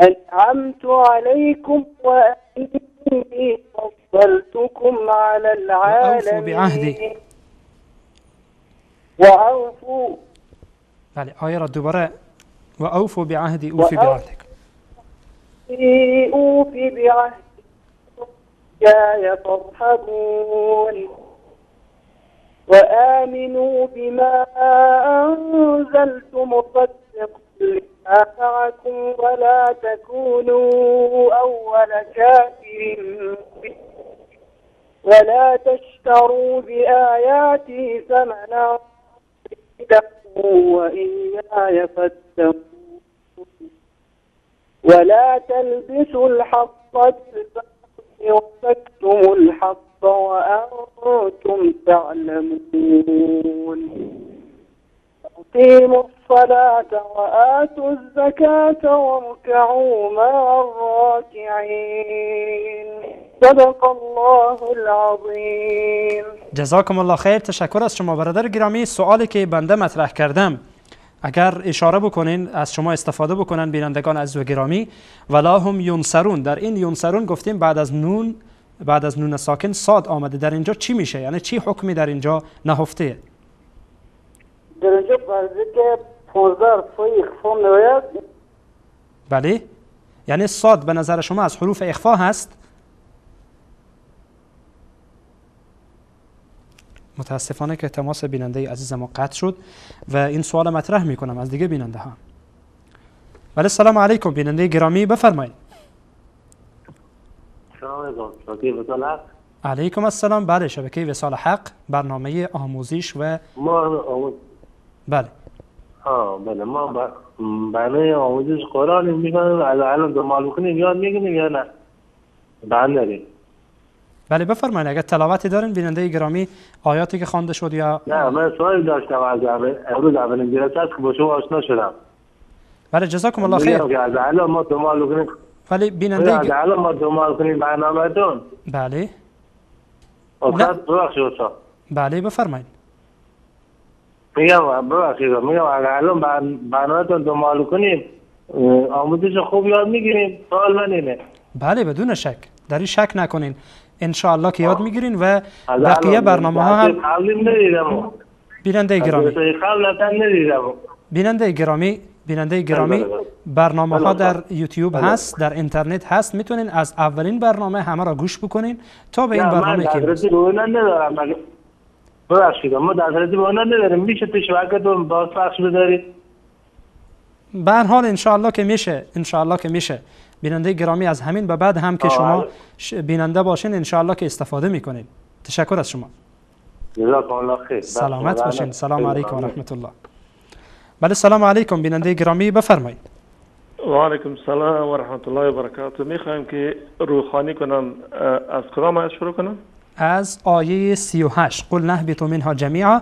أنعمت عليكم وأني فضلتكم على العالمين. وأوفوا بعهدي. وأوفوا. بله، آیه را دوباره. وأوفوا بعهدي أوفي بعهدك. أوفي بعهدي إياي فارهبون. وآمنوا بما أنزلت مصدقا لما معكم ولا تكونوا أول كافر به ولا تشتروا بآياتي ثمنا قليلا وإياي فاتقون ولا تلبسوا الحق بالباطل وتكتموا الحق وأنتم تعلمون. أقيموا الصلاة وآتوا الزكاة واركعوا مع الراكعين. صدق الله العظیم. جزاکم الله خیر. تشکر از شما برادر گرامی. سوالی که بنده مطرح کردم اگر اشاره بکنین، از شما استفاده بکنن بینندگان عزیز و گرامی، ولا هم ینصرون، در این ینصرون گفتیم بعد از نون، بعد از نون ساکن صاد آمده، در اینجا چی میشه؟ یعنی چی حکمی در اینجا نهفته؟ در اینجا که 15 حرف اخفا میآید. بله، یعنی صاد به نظر شما از حروف اخفا هست؟ متاسفانه که تماس بیننده عزیز ما قطع شد و این سوال مطرح میکنم از دیگه بیننده ها. بله، سلام علیکم بیننده گرامی، بفرمایید. سلام علیکم، شبکه وصال حق. علیکم السلام. بله، شبکه وصال حق، برنامه آموزش و ما بله. بله، ما برنامه آموزش قرآن می‌کنیم، الان دنبال می‌کنیم، یاد می‌گیریم یا نه؟ بله. بله بفرمایید اگر تلاوتی دارین بیننده گرامی، آیاتی که خوانده شد یا نه. من سوال داشتم از امروز اولین جلسه است که با شما آشنا شدم. بله جزاکم الله خیر. از الان ما دنبال کنیم. ولی بیننده از الان ما دنبال کنیم برنامه‌تون. بله. استاد ببخشید استاد. بله بفرمایید. میگم ببخشید، میگم اگر الان برنامه‌تون دنبال کنیم آموزش خوب یاد میگیریم. سوال من اینه. بله بدون شک، در این شک نکنین، انشاءالله که یاد میگیرین و بقیه برنامه ها هم. بیننده گرامی، بیننده گرامی، بیننده گرامی، برنامه ها در یوتیوب هست، در اینترنت هست، میتونین از اولین برنامه همه را گوش بکنین تا به این برنامه که دسترسی به اون ندارم. ببخشید ما دسترسی به اون نداریم، میشه تو شبکه‌تون باز پخش بذارید؟ به هر حال انشاءالله که میشه، انشاءالله که میشه. بیننده گرامی از همین به بعد هم که شما بیننده باشین انشاءالله که استفاده میکنین. تشکر از شما. جزاکم الله خیر. سلامت باشین. سلام علیکم و رحمت الله. بله سلام علیکم بیننده گرامی، بفرمایید. و علیکم السلام و رحمت الله و برکاته. میخوایم که روخانی کنم، از کدام آیه شروع کنم؟ از آیه 38، قل نهبطوا منها جمیعا.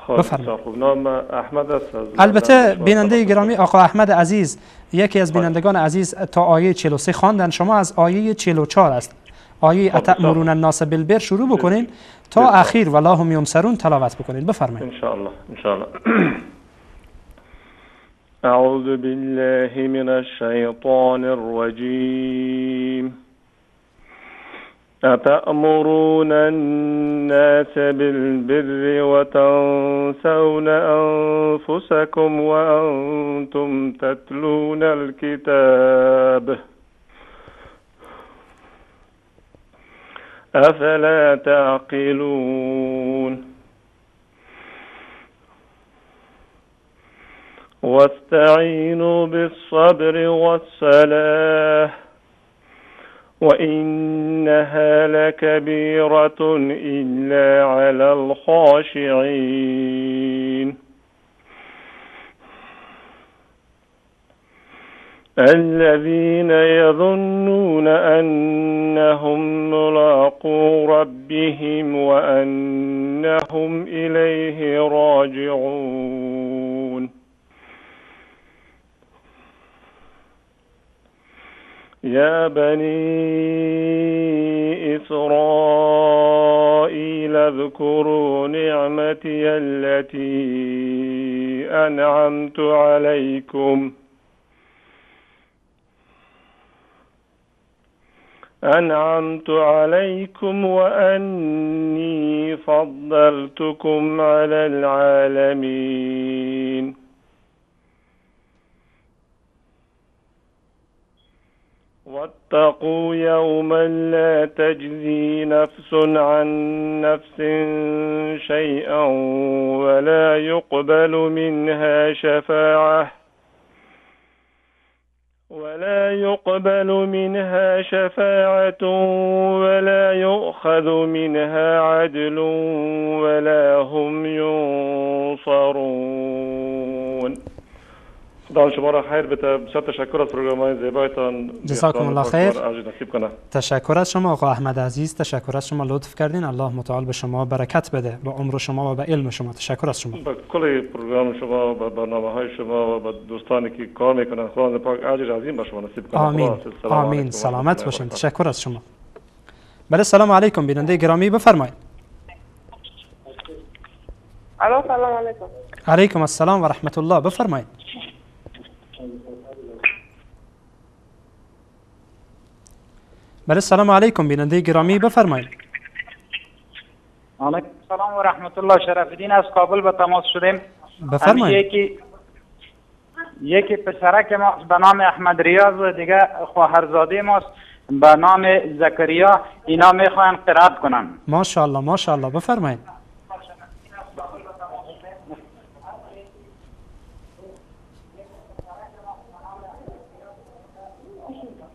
بفرمایید. خب نام احمد است. البته بیننده گرامی، آقا احمد عزیز، یکی از بینندگان عزیز تا آیه 43 خواندن، شما از آیه 44 است، آیه اتأمرون الناس بالبر شروع بکنین تا اخیر ولا هم ینصرون تلاوت بکنین. بفرمایید. ان شاء الله، ان شاء الله. اعوذ بالله من الشیطان الرجیم. أتأمرون الناس بالبر وتنسون أنفسكم وأنتم تتلون الكتاب أفلا تعقلون. واستعينوا بالصبر والصلاة وإنها لكبيرة إلا على الخاشعين الذين يظنون أنهم ملاقو ربهم وأنهم إليه راجعون. يا بني إسرائيل اذكروا نعمتي التي أنعمت عليكم وأني فضلتكم على العالمين. واتقوا يوما لا تجزي نفس عن نفس شيئا ولا يقبل منها شفاعة ولا يؤخذ منها عدل ولا هم ينصرون. خدا شما را خیر بده. بسیار تشکر از پروگرام زیبایتان. جزاکم الله خیر. تشکر از شما آقا احمد عزیز، تشکر از شما، لطف کردین. الله متعال به شما برکت بده، به عمر شما و به علم شما. تشکر از شما. به کل پروگرام شما و به برنامه های شما و به دوستانی که کار میکنن، خدا پاک اجر عظیم به شما نصیب کنه. آمین آمین. سلامت باشین. تشکر از شما. بله، سلام علیکم بیننده گرامی، بفرمایید. الو، سلام علیکم. علیکم السلام و رحمت الله، بفرمایید. بله، سلام علیکم بیننده گرامی، بفرمایید. علیکم السلام و رحمت الله. شرف الدین از کابل به تماس شدیم. بفرمایید. یکی پسرک ماست به نام احمد ریاض و دیگه خواهرزاده ماست به نام زکریا، اینا میخواین قرائت کنن. ماشاءالله ماشاءالله، بفرمایید.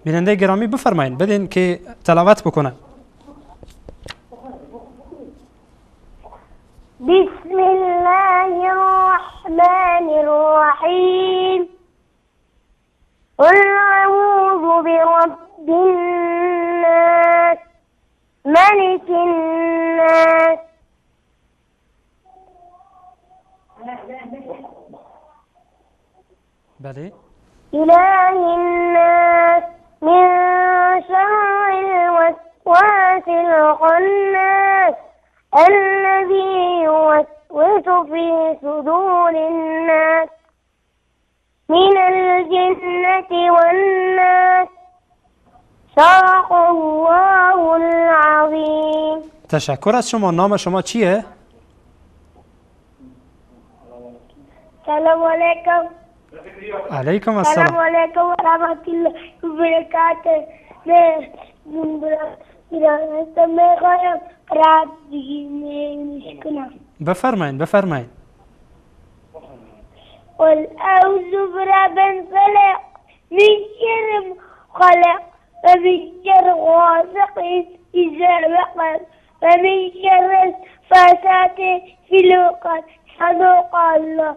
بیننده گرامی بفرمایید، بدین که تلاوت بکنن. بسم الله الرحمن الرحیم. قل اعوذ برب الناس ملك الناس. بله. اله الناس من شر الوسواس الخناس الذي يوسوس في صدور الناس من الجنة والناس. صدق الله العظیم. تشکر از شما. نام شما چیه؟ سلام علیکم. علیکم السلام. سلام علیکم و رحمت الله و برکاته. میخوایم قرائت کنم. بفرمایید بفرمایید. قل اعوذ برب الفلق من شر ما خلق ومن شر غاسق اذا وقب ومن شر النفاثات في العقد. صدق الله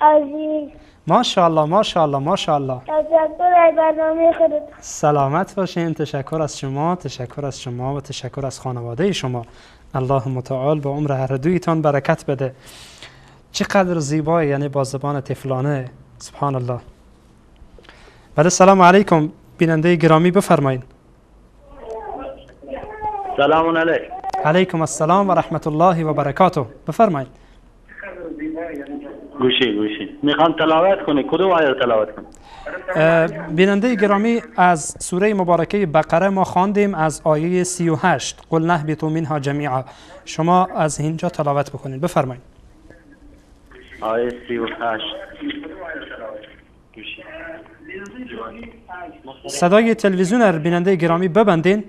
عظیم. ماشاءالله ماشاءالله ماشاءالله. تشکر از برنامه خودت. سلامت باشین. تشکر از شما، تشکر از شما و تشکر از خانواده شما. الله متعال به عمر هر دویتان برکت بده. چقدر زیبایی، یعنی با زبان طفلانه، سبحان الله. بله، سلام علیکم بیننده گرامی، بفرمایید. سلام علیکم. علیکم السلام و رحمت الله و برکاته، بفرمایید. گوشی میخوام تلاوت کنی. کدوم آیه رو تلاوت کنی؟ بیننده گرامی، از سوره مبارکه بقره ما خواندیم از آیه 38، قل نهبطوا منها جمیعا. شما از اینجا تلاوت بکنید، بفرمایید. آیه 38. صدای تلویزیون رو بیننده گرامی ببندین.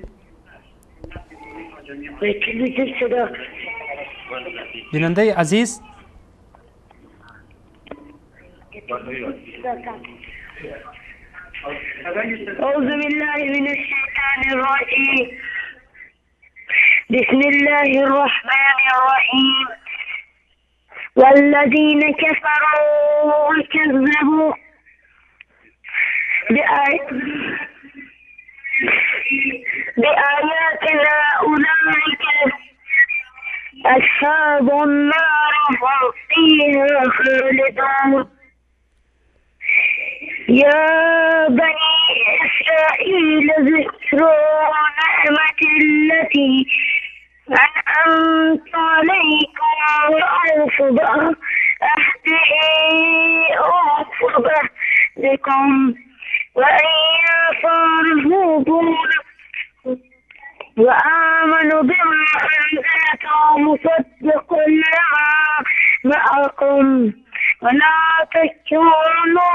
بیننده عزیز، أعوذ بالله من الشیطان الرجیم. بسم الله الرحمن الرحیم. والذین كفروا وكذبوا بآياتنا أولئك أصحاب النار هم فيها خالدون. يا بني إسرائيل اذكروا نعمتي التي أنعمت عليكم وأوفوا بعهدي أوف بعهدكم وإياي فارهبون وآمنوا بما أنزلت مصدق لما معكم ولا تكونوا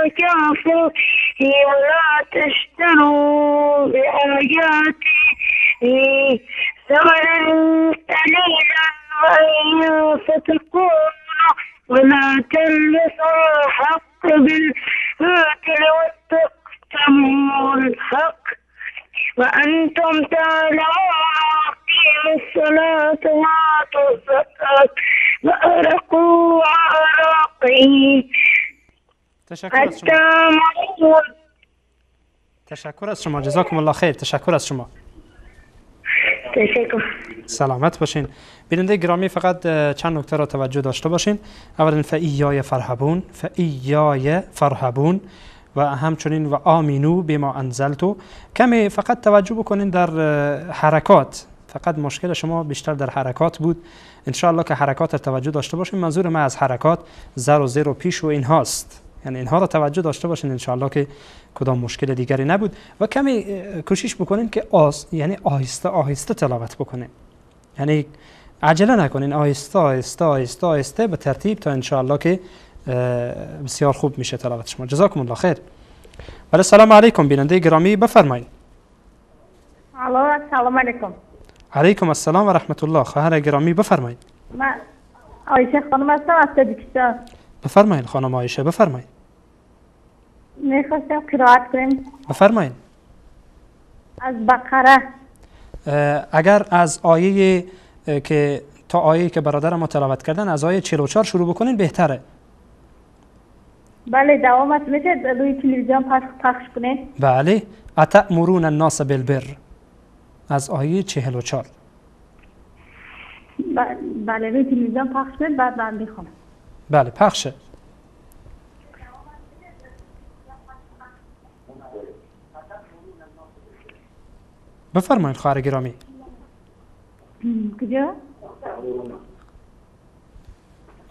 الكافرين ولا تشتروا بآياتي ثمنا قليلا وإياي فاتقون ولا تلبسوا الحق بالباطل وتكتموا الحق وأنتم تعلمون. وأقيموا الصلاة وآتوا الزكاة وأرقوا عراقين. تشکر از شما. جزاکم الله خیر. تشکر از شما. تشکر. سلامت باشین. بیننده گرامی فقط چند نکته را توجه داشته باشین. اولا فایای فرهبون، فایای فرهبون و همچنین و آمینو بما انزلتو. کمی فقط توجه بکنین در حرکات، فقط مشکل شما بیشتر در حرکات بود. انشاءالله که حرکات را توجه داشته باشین. منظور من از حرکات زر و زیر و پیش و اینهاست، یعنی اینها را توجه داشته باشین انشاءالله که کدام مشکل دیگری نبود. و کمی کوشش بکنین که یعنی آهسته آهسته تلاوت بکنین، یعنی عجله نکنین، آهسته آهسته آهسته آهسته به ترتیب تا انشاءالله که بسیار خوب میشه تلاوت شما. جزاکم الله خیر. بله سلام علیکم بیننده گرامی بفرمایید. الو السلام علیکم. علیکم السلام و رحمت الله. خواهر گرامی بفرمایید. من عایشه خانم هستم از تاجیکستان. بفرمایید خانم عایشه بفرمایید. میخواستم قرائت کنیم. بفرمایید. از بقره. اگر از آیه که تا آیه که برادر ما تلاوت کردن از آیه 44 شروع بکنین بهتره. بله دوام است. میشه روی تلویزیون پخش کنین؟ بله. اتأمرون الناس بالبر از آیه 44. بله روی تلویزیون پخش کنید بعد من میخونم. بله پخشه. بفرمایید خواهر گرامی. کجا؟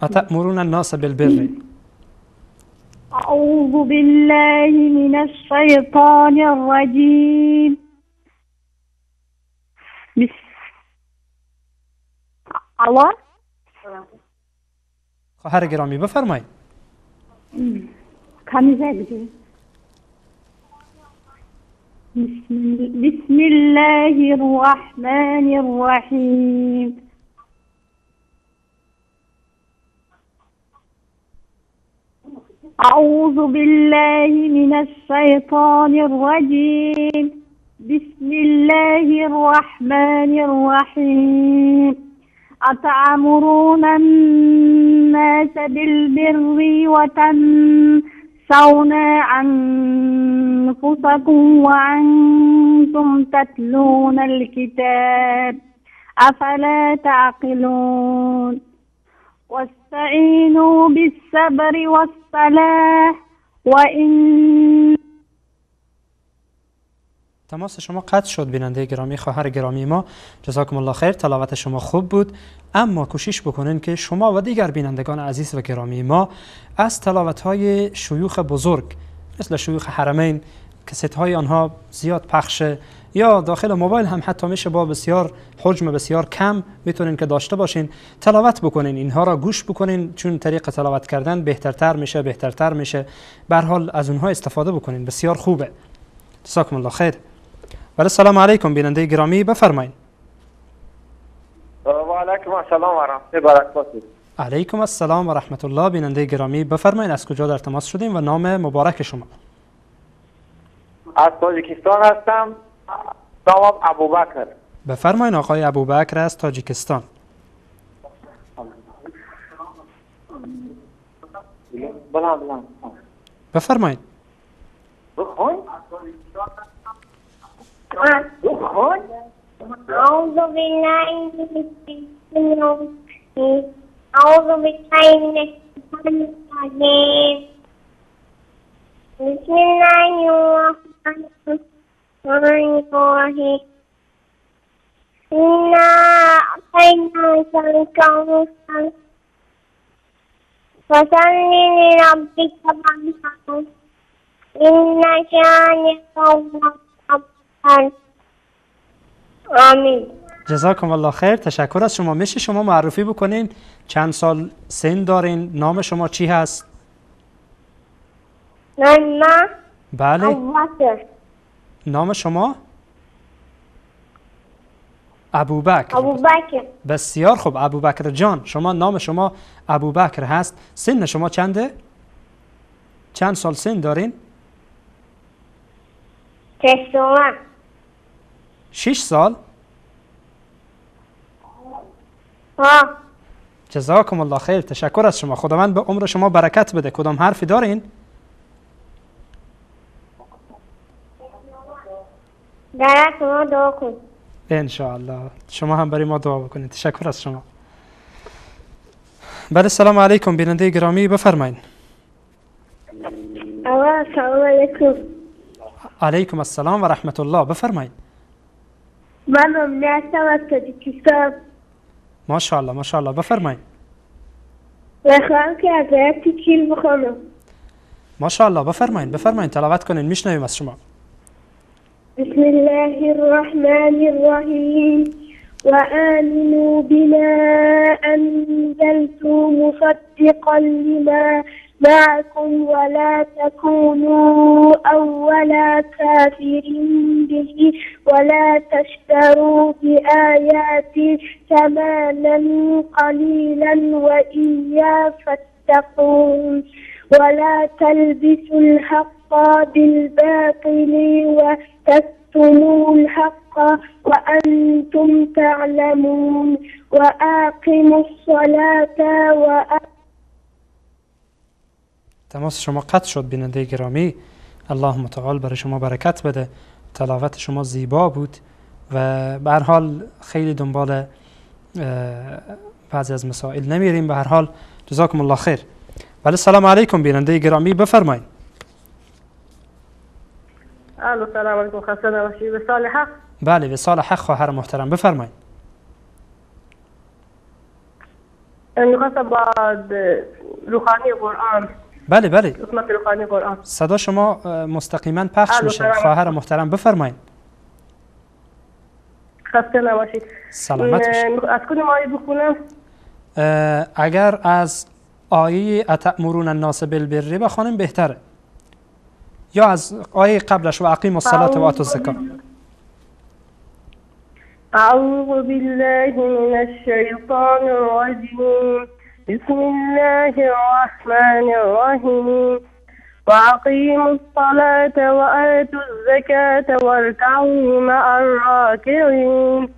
اتأمرون الناس بالبر. أعوذ بالله من الشيطان الرجيم. الله. خواهر گرامی بفرمایید. بسم الله الرحمن الرحيم. أعوذ بالله من الشيطان الرجيم. بسم الله الرحمن الرحيم. أتأمرون الناس بالبر وتنسون أنفسكم وأنتم تتلون الكتاب أفلا تعقلون. واستعينوا بالصبر والصلاة وإن. تماس شما قطع شد بیننده گرامی، خواهر گرامی ما. جزاکم الله خیر، تلاوت شما خوب بود، اما کوشش بکنین که شما و دیگر بینندگان عزیز و گرامی ما از تلاوت های شیوخ بزرگ مثل شیوخ حرمین که ستهای آنها زیاد پخشه یا داخل موبایل هم حتی میشه با بسیار حجم بسیار کم میتونین که داشته باشین، تلاوت بکنین، اینها را گوش بکنین، چون طریق تلاوت کردن بهترتر میشه، بهترتر میشه. به هر حال از اونها استفاده بکنین، بسیار خوبه. جزاکم الله خیر. بله سلام علیکم بیننده گرامی بفرمایید. و علیکم السلام و رحمت الله برکاته. علیکم السلام و رحمت الله. بیننده گرامی بفرمایید از کجا در تماس شدیم و نام مبارک شما؟ از تاجیکستان هستم، نامم ابوبکر. بفرمایید آقای ابوبکر از تاجیکستان. بفرمایید. أعوذ بالله من الشيطان الرجيم. بسم الله الرحمن الرحيم. إنا أعطيناك الكوثر فصل لربك وانحر إن شانئك هو الأبتر. آمین. جزاکم الله خیر. تشکر از شما. میشه شما معرفی بکنین؟ چند سال سن دارین؟ نام شما چی هست؟ نه. بله. ابوبکر. نام شما؟ ابوبکر. ابوبکر. بسیار خوب ابوبکر جان، شما نام شما ابوبکر هست. سن شما چنده؟ چند سال سن دارین؟ 6 سال. 6 سال؟ ها. جزاکم الله خیر. تشکر از شما. خداوند به عمر شما برکت بده. کدام حرفی دارین؟ در شما دعا کن. انشاءالله شما هم برای ما دعا بکنید. تشکر از شما. بله سلام علیکم بیننده گرامی، بفرمایید. سلام علیکم. علیکم السلام و رحمت الله، بفرمایید. من امنه هستم از تاجیکستان. ماشاءالله ماشاءالله، بفرمایید. میخواهم که از آیت 40 بخوانم. ماشاءالله، بفرمایید بفرمایید، تلاوت کنین، میشنویم از شما. بسم الله الرحمن الرحیم. وآمنوا بما أنزلت مصدقا لما معكم ولا تكونوا أول كافر به ولا تشتروا بآياتي ثمنا قليلا وإياي فاتقون ولا تلبسوا الحق بالباطل وتكتموا الحق وأنتم تعلمون وأقيموا الصلاة. تماس شما قطع شد بیننده گرامی. الله متعال برای شما برکت بده. تلاوت شما زیبا بود و به هر حال خیلی دنبال بعضی از مسائل نمیریم. به هر حال جزاکم الله خیر. بله سلام علیکم بیننده گرامی، بفرمایید. الو سلام علیکم، خسته نباشید. وصال حق؟ بله وصال حق خواهر محترم، بفرمایید. میخواستم با روخانی قرآن. بله بله، قسمت روخانی قرآن. صدا شما مستقیما پخش میشه خواهر محترم، بفرمایید. خسته نباشید. سلامت باشید. از کدوم آیه بخونم؟ اگر از آیه اتأمرون الناس بالبر بخوانیم بهتره، یا از آیه قبلش و اقیموا الصلاة و آتوا الزکات. اعوذ بالله من الشیطان الرجیم. بسم الله الرحمن الرحیم. وأقیموا الصلاة وآتوا الزکاة واركعوا مع الراکعین.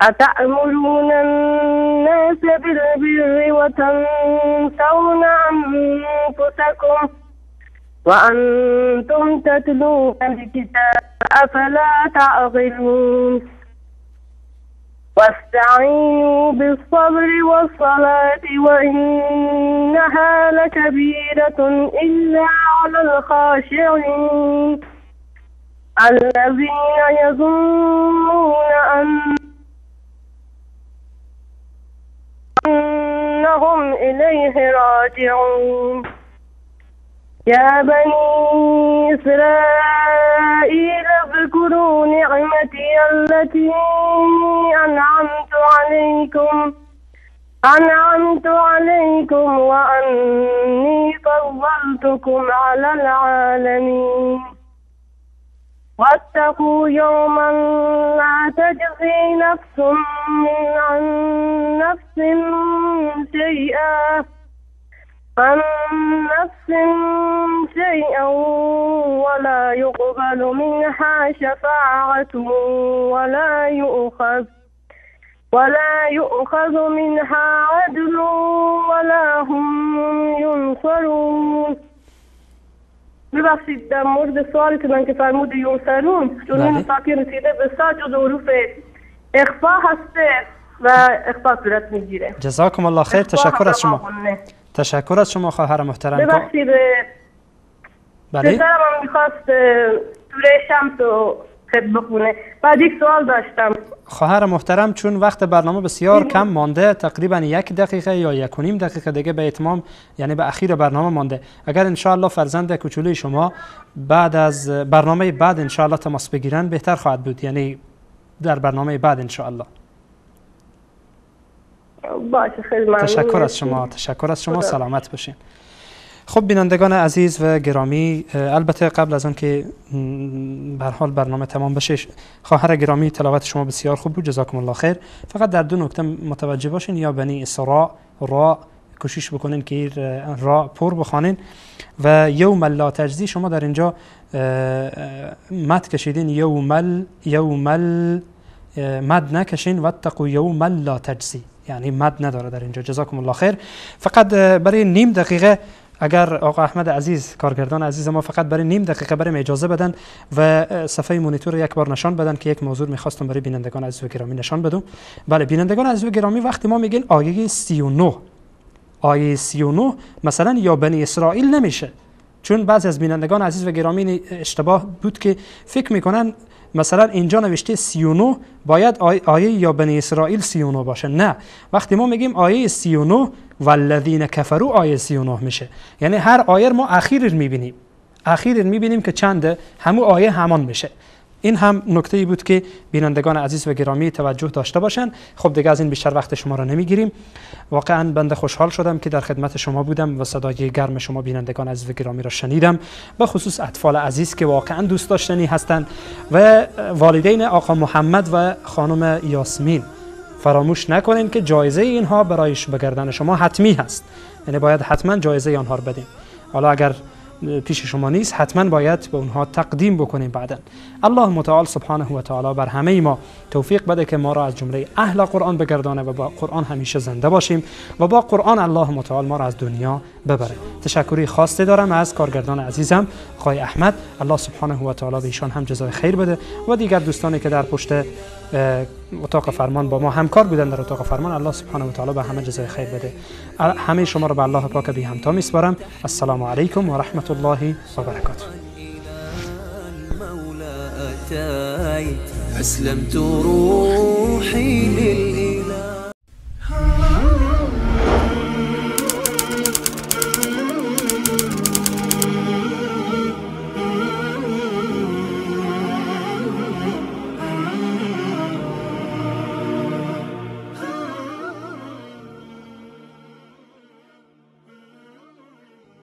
أتأمرون الناس بالبر وتنسون أنفسكم وأنتم تتلون الكتاب أفلا تعقلون. واستعينوا بالصبر والصلاة وإنها لكبيرة إلا على الخاشعين الذين يظنون أنهم إليه راجعون. يا بني إسرائيل اذكروا نعمتي التي أنعمت عليكم وأني فضلتكم على العالمين. واتقوا يوما لا تجزي نفس عن نفس شيئا ولا يقبل منها شفاعة ولا يؤخذ منها عدل ولا هم ينصرون. ببخشید در مورد سوالی من که فرمود ینصرون، چون این ساکن رسیده به سا جز حروف اخفا هسته و اخفا صورت میگیره. جزاکم الله خیر. تشکر از شما. تشکر از شما خواهر محترم. ببخشید بله، پسرم هم میخواست سوره شمس رو بخونه. بعد یک سوال داشتم خواهر محترم، چون وقت برنامه بسیار کم مانده، تقریبا 1 دقیقه یا 1.5 دقیقه دیگه به اتمام، یعنی به اخیر برنامه مانده. اگر انشاءالله فرزند کوچولوی شما بعد از برنامه بعد انشاءالله تماس بگیرن بهتر خواهد بود، یعنی در برنامه بعد انشاءالله. باشه، خیلی ممنون. تشکر از شما، تشکر از شما، سلامت باشین. خب بینندگان عزیز و گرامی، البته قبل از آن که به هر حال برنامه تمام بشه، خواهر گرامی تلاوت شما بسیار خوب بود، جزاکم الله خیر. فقط در دو نکته متوجه باشین، یا بنی اسراء را کوشش بکنین که را پر بخوانین، و یوم لا تجزی شما در اینجا مد کشیدین، یومل مد نکشین، واتقوا یوم لا تجزی، یعنی مد نداره در اینجا. جزاکم الله خیر. فقط برای نیم دقیقه اگر آقا احمد عزیز کارگردان عزیز ما فقط برای نیم دقیقه برای اجازه بدن و صفحه مانیتور یک بار نشان بدن که یک موضوع میخواستم برای بینندگان عزیز و گرامی نشان بدم. بله بینندگان عزیز و گرامی، وقتی ما میگین آیه 39، آیه 39 مثلا یا بنی اسرائیل نمیشه، چون بعضی از بینندگان عزیز و گرامی اشتباه بود که فکر میکنن مثلا اینجا نوشته 39 باید آیه یا بنی اسرائیل 39 باشه. نه، وقتی ما میگیم آیه 39 والذین کفروا آیه 39 میشه، یعنی هر آیه ما اخیر میبینیم، اخیر میبینیم که چنده، همو آیه همان میشه. این هم نکته ای بود که بینندگان عزیز و گرامی توجه داشته باشن. خب دیگه از این بیشتر وقت شما را نمیگیریم. واقعا بنده خوشحال شدم که در خدمت شما بودم و صدای گرم شما بینندگان عزیز و گرامی را شنیدم، به خصوص اطفال عزیز که واقعا دوست داشتنی هستند و والدین آقا محمد و خانم یاسمین. فراموش نکنین که جایزه اینها برای بگردن شما حتمی هست، یعنی باید حتما جایزه آنها را بدیم. حالا اگر پیش شما نیست حتما باید به اونها تقدیم بکنیم بعدا. الله متعال سبحانه و تعالی بر همه ما توفیق بده که ما را از جمله اهل قرآن بگردانه و با قرآن همیشه زنده باشیم و با قرآن الله متعال ما را از دنیا ببره. تشکری خاصی دارم از کارگردان عزیزم آقای احمد، الله سبحانه و تعالی به ایشان هم جزای خیر بده و دیگر دوستانی که در پشت اتاق فرمان با ما همکار بودن در اتاق فرمان، الله سبحانه و تعالی به همه جزای خیر بده. همه شما را به الله پاک بی همتا میسپارم. السلام علیکم و رحمت الله و برکاته. اسلمت روحی للإله.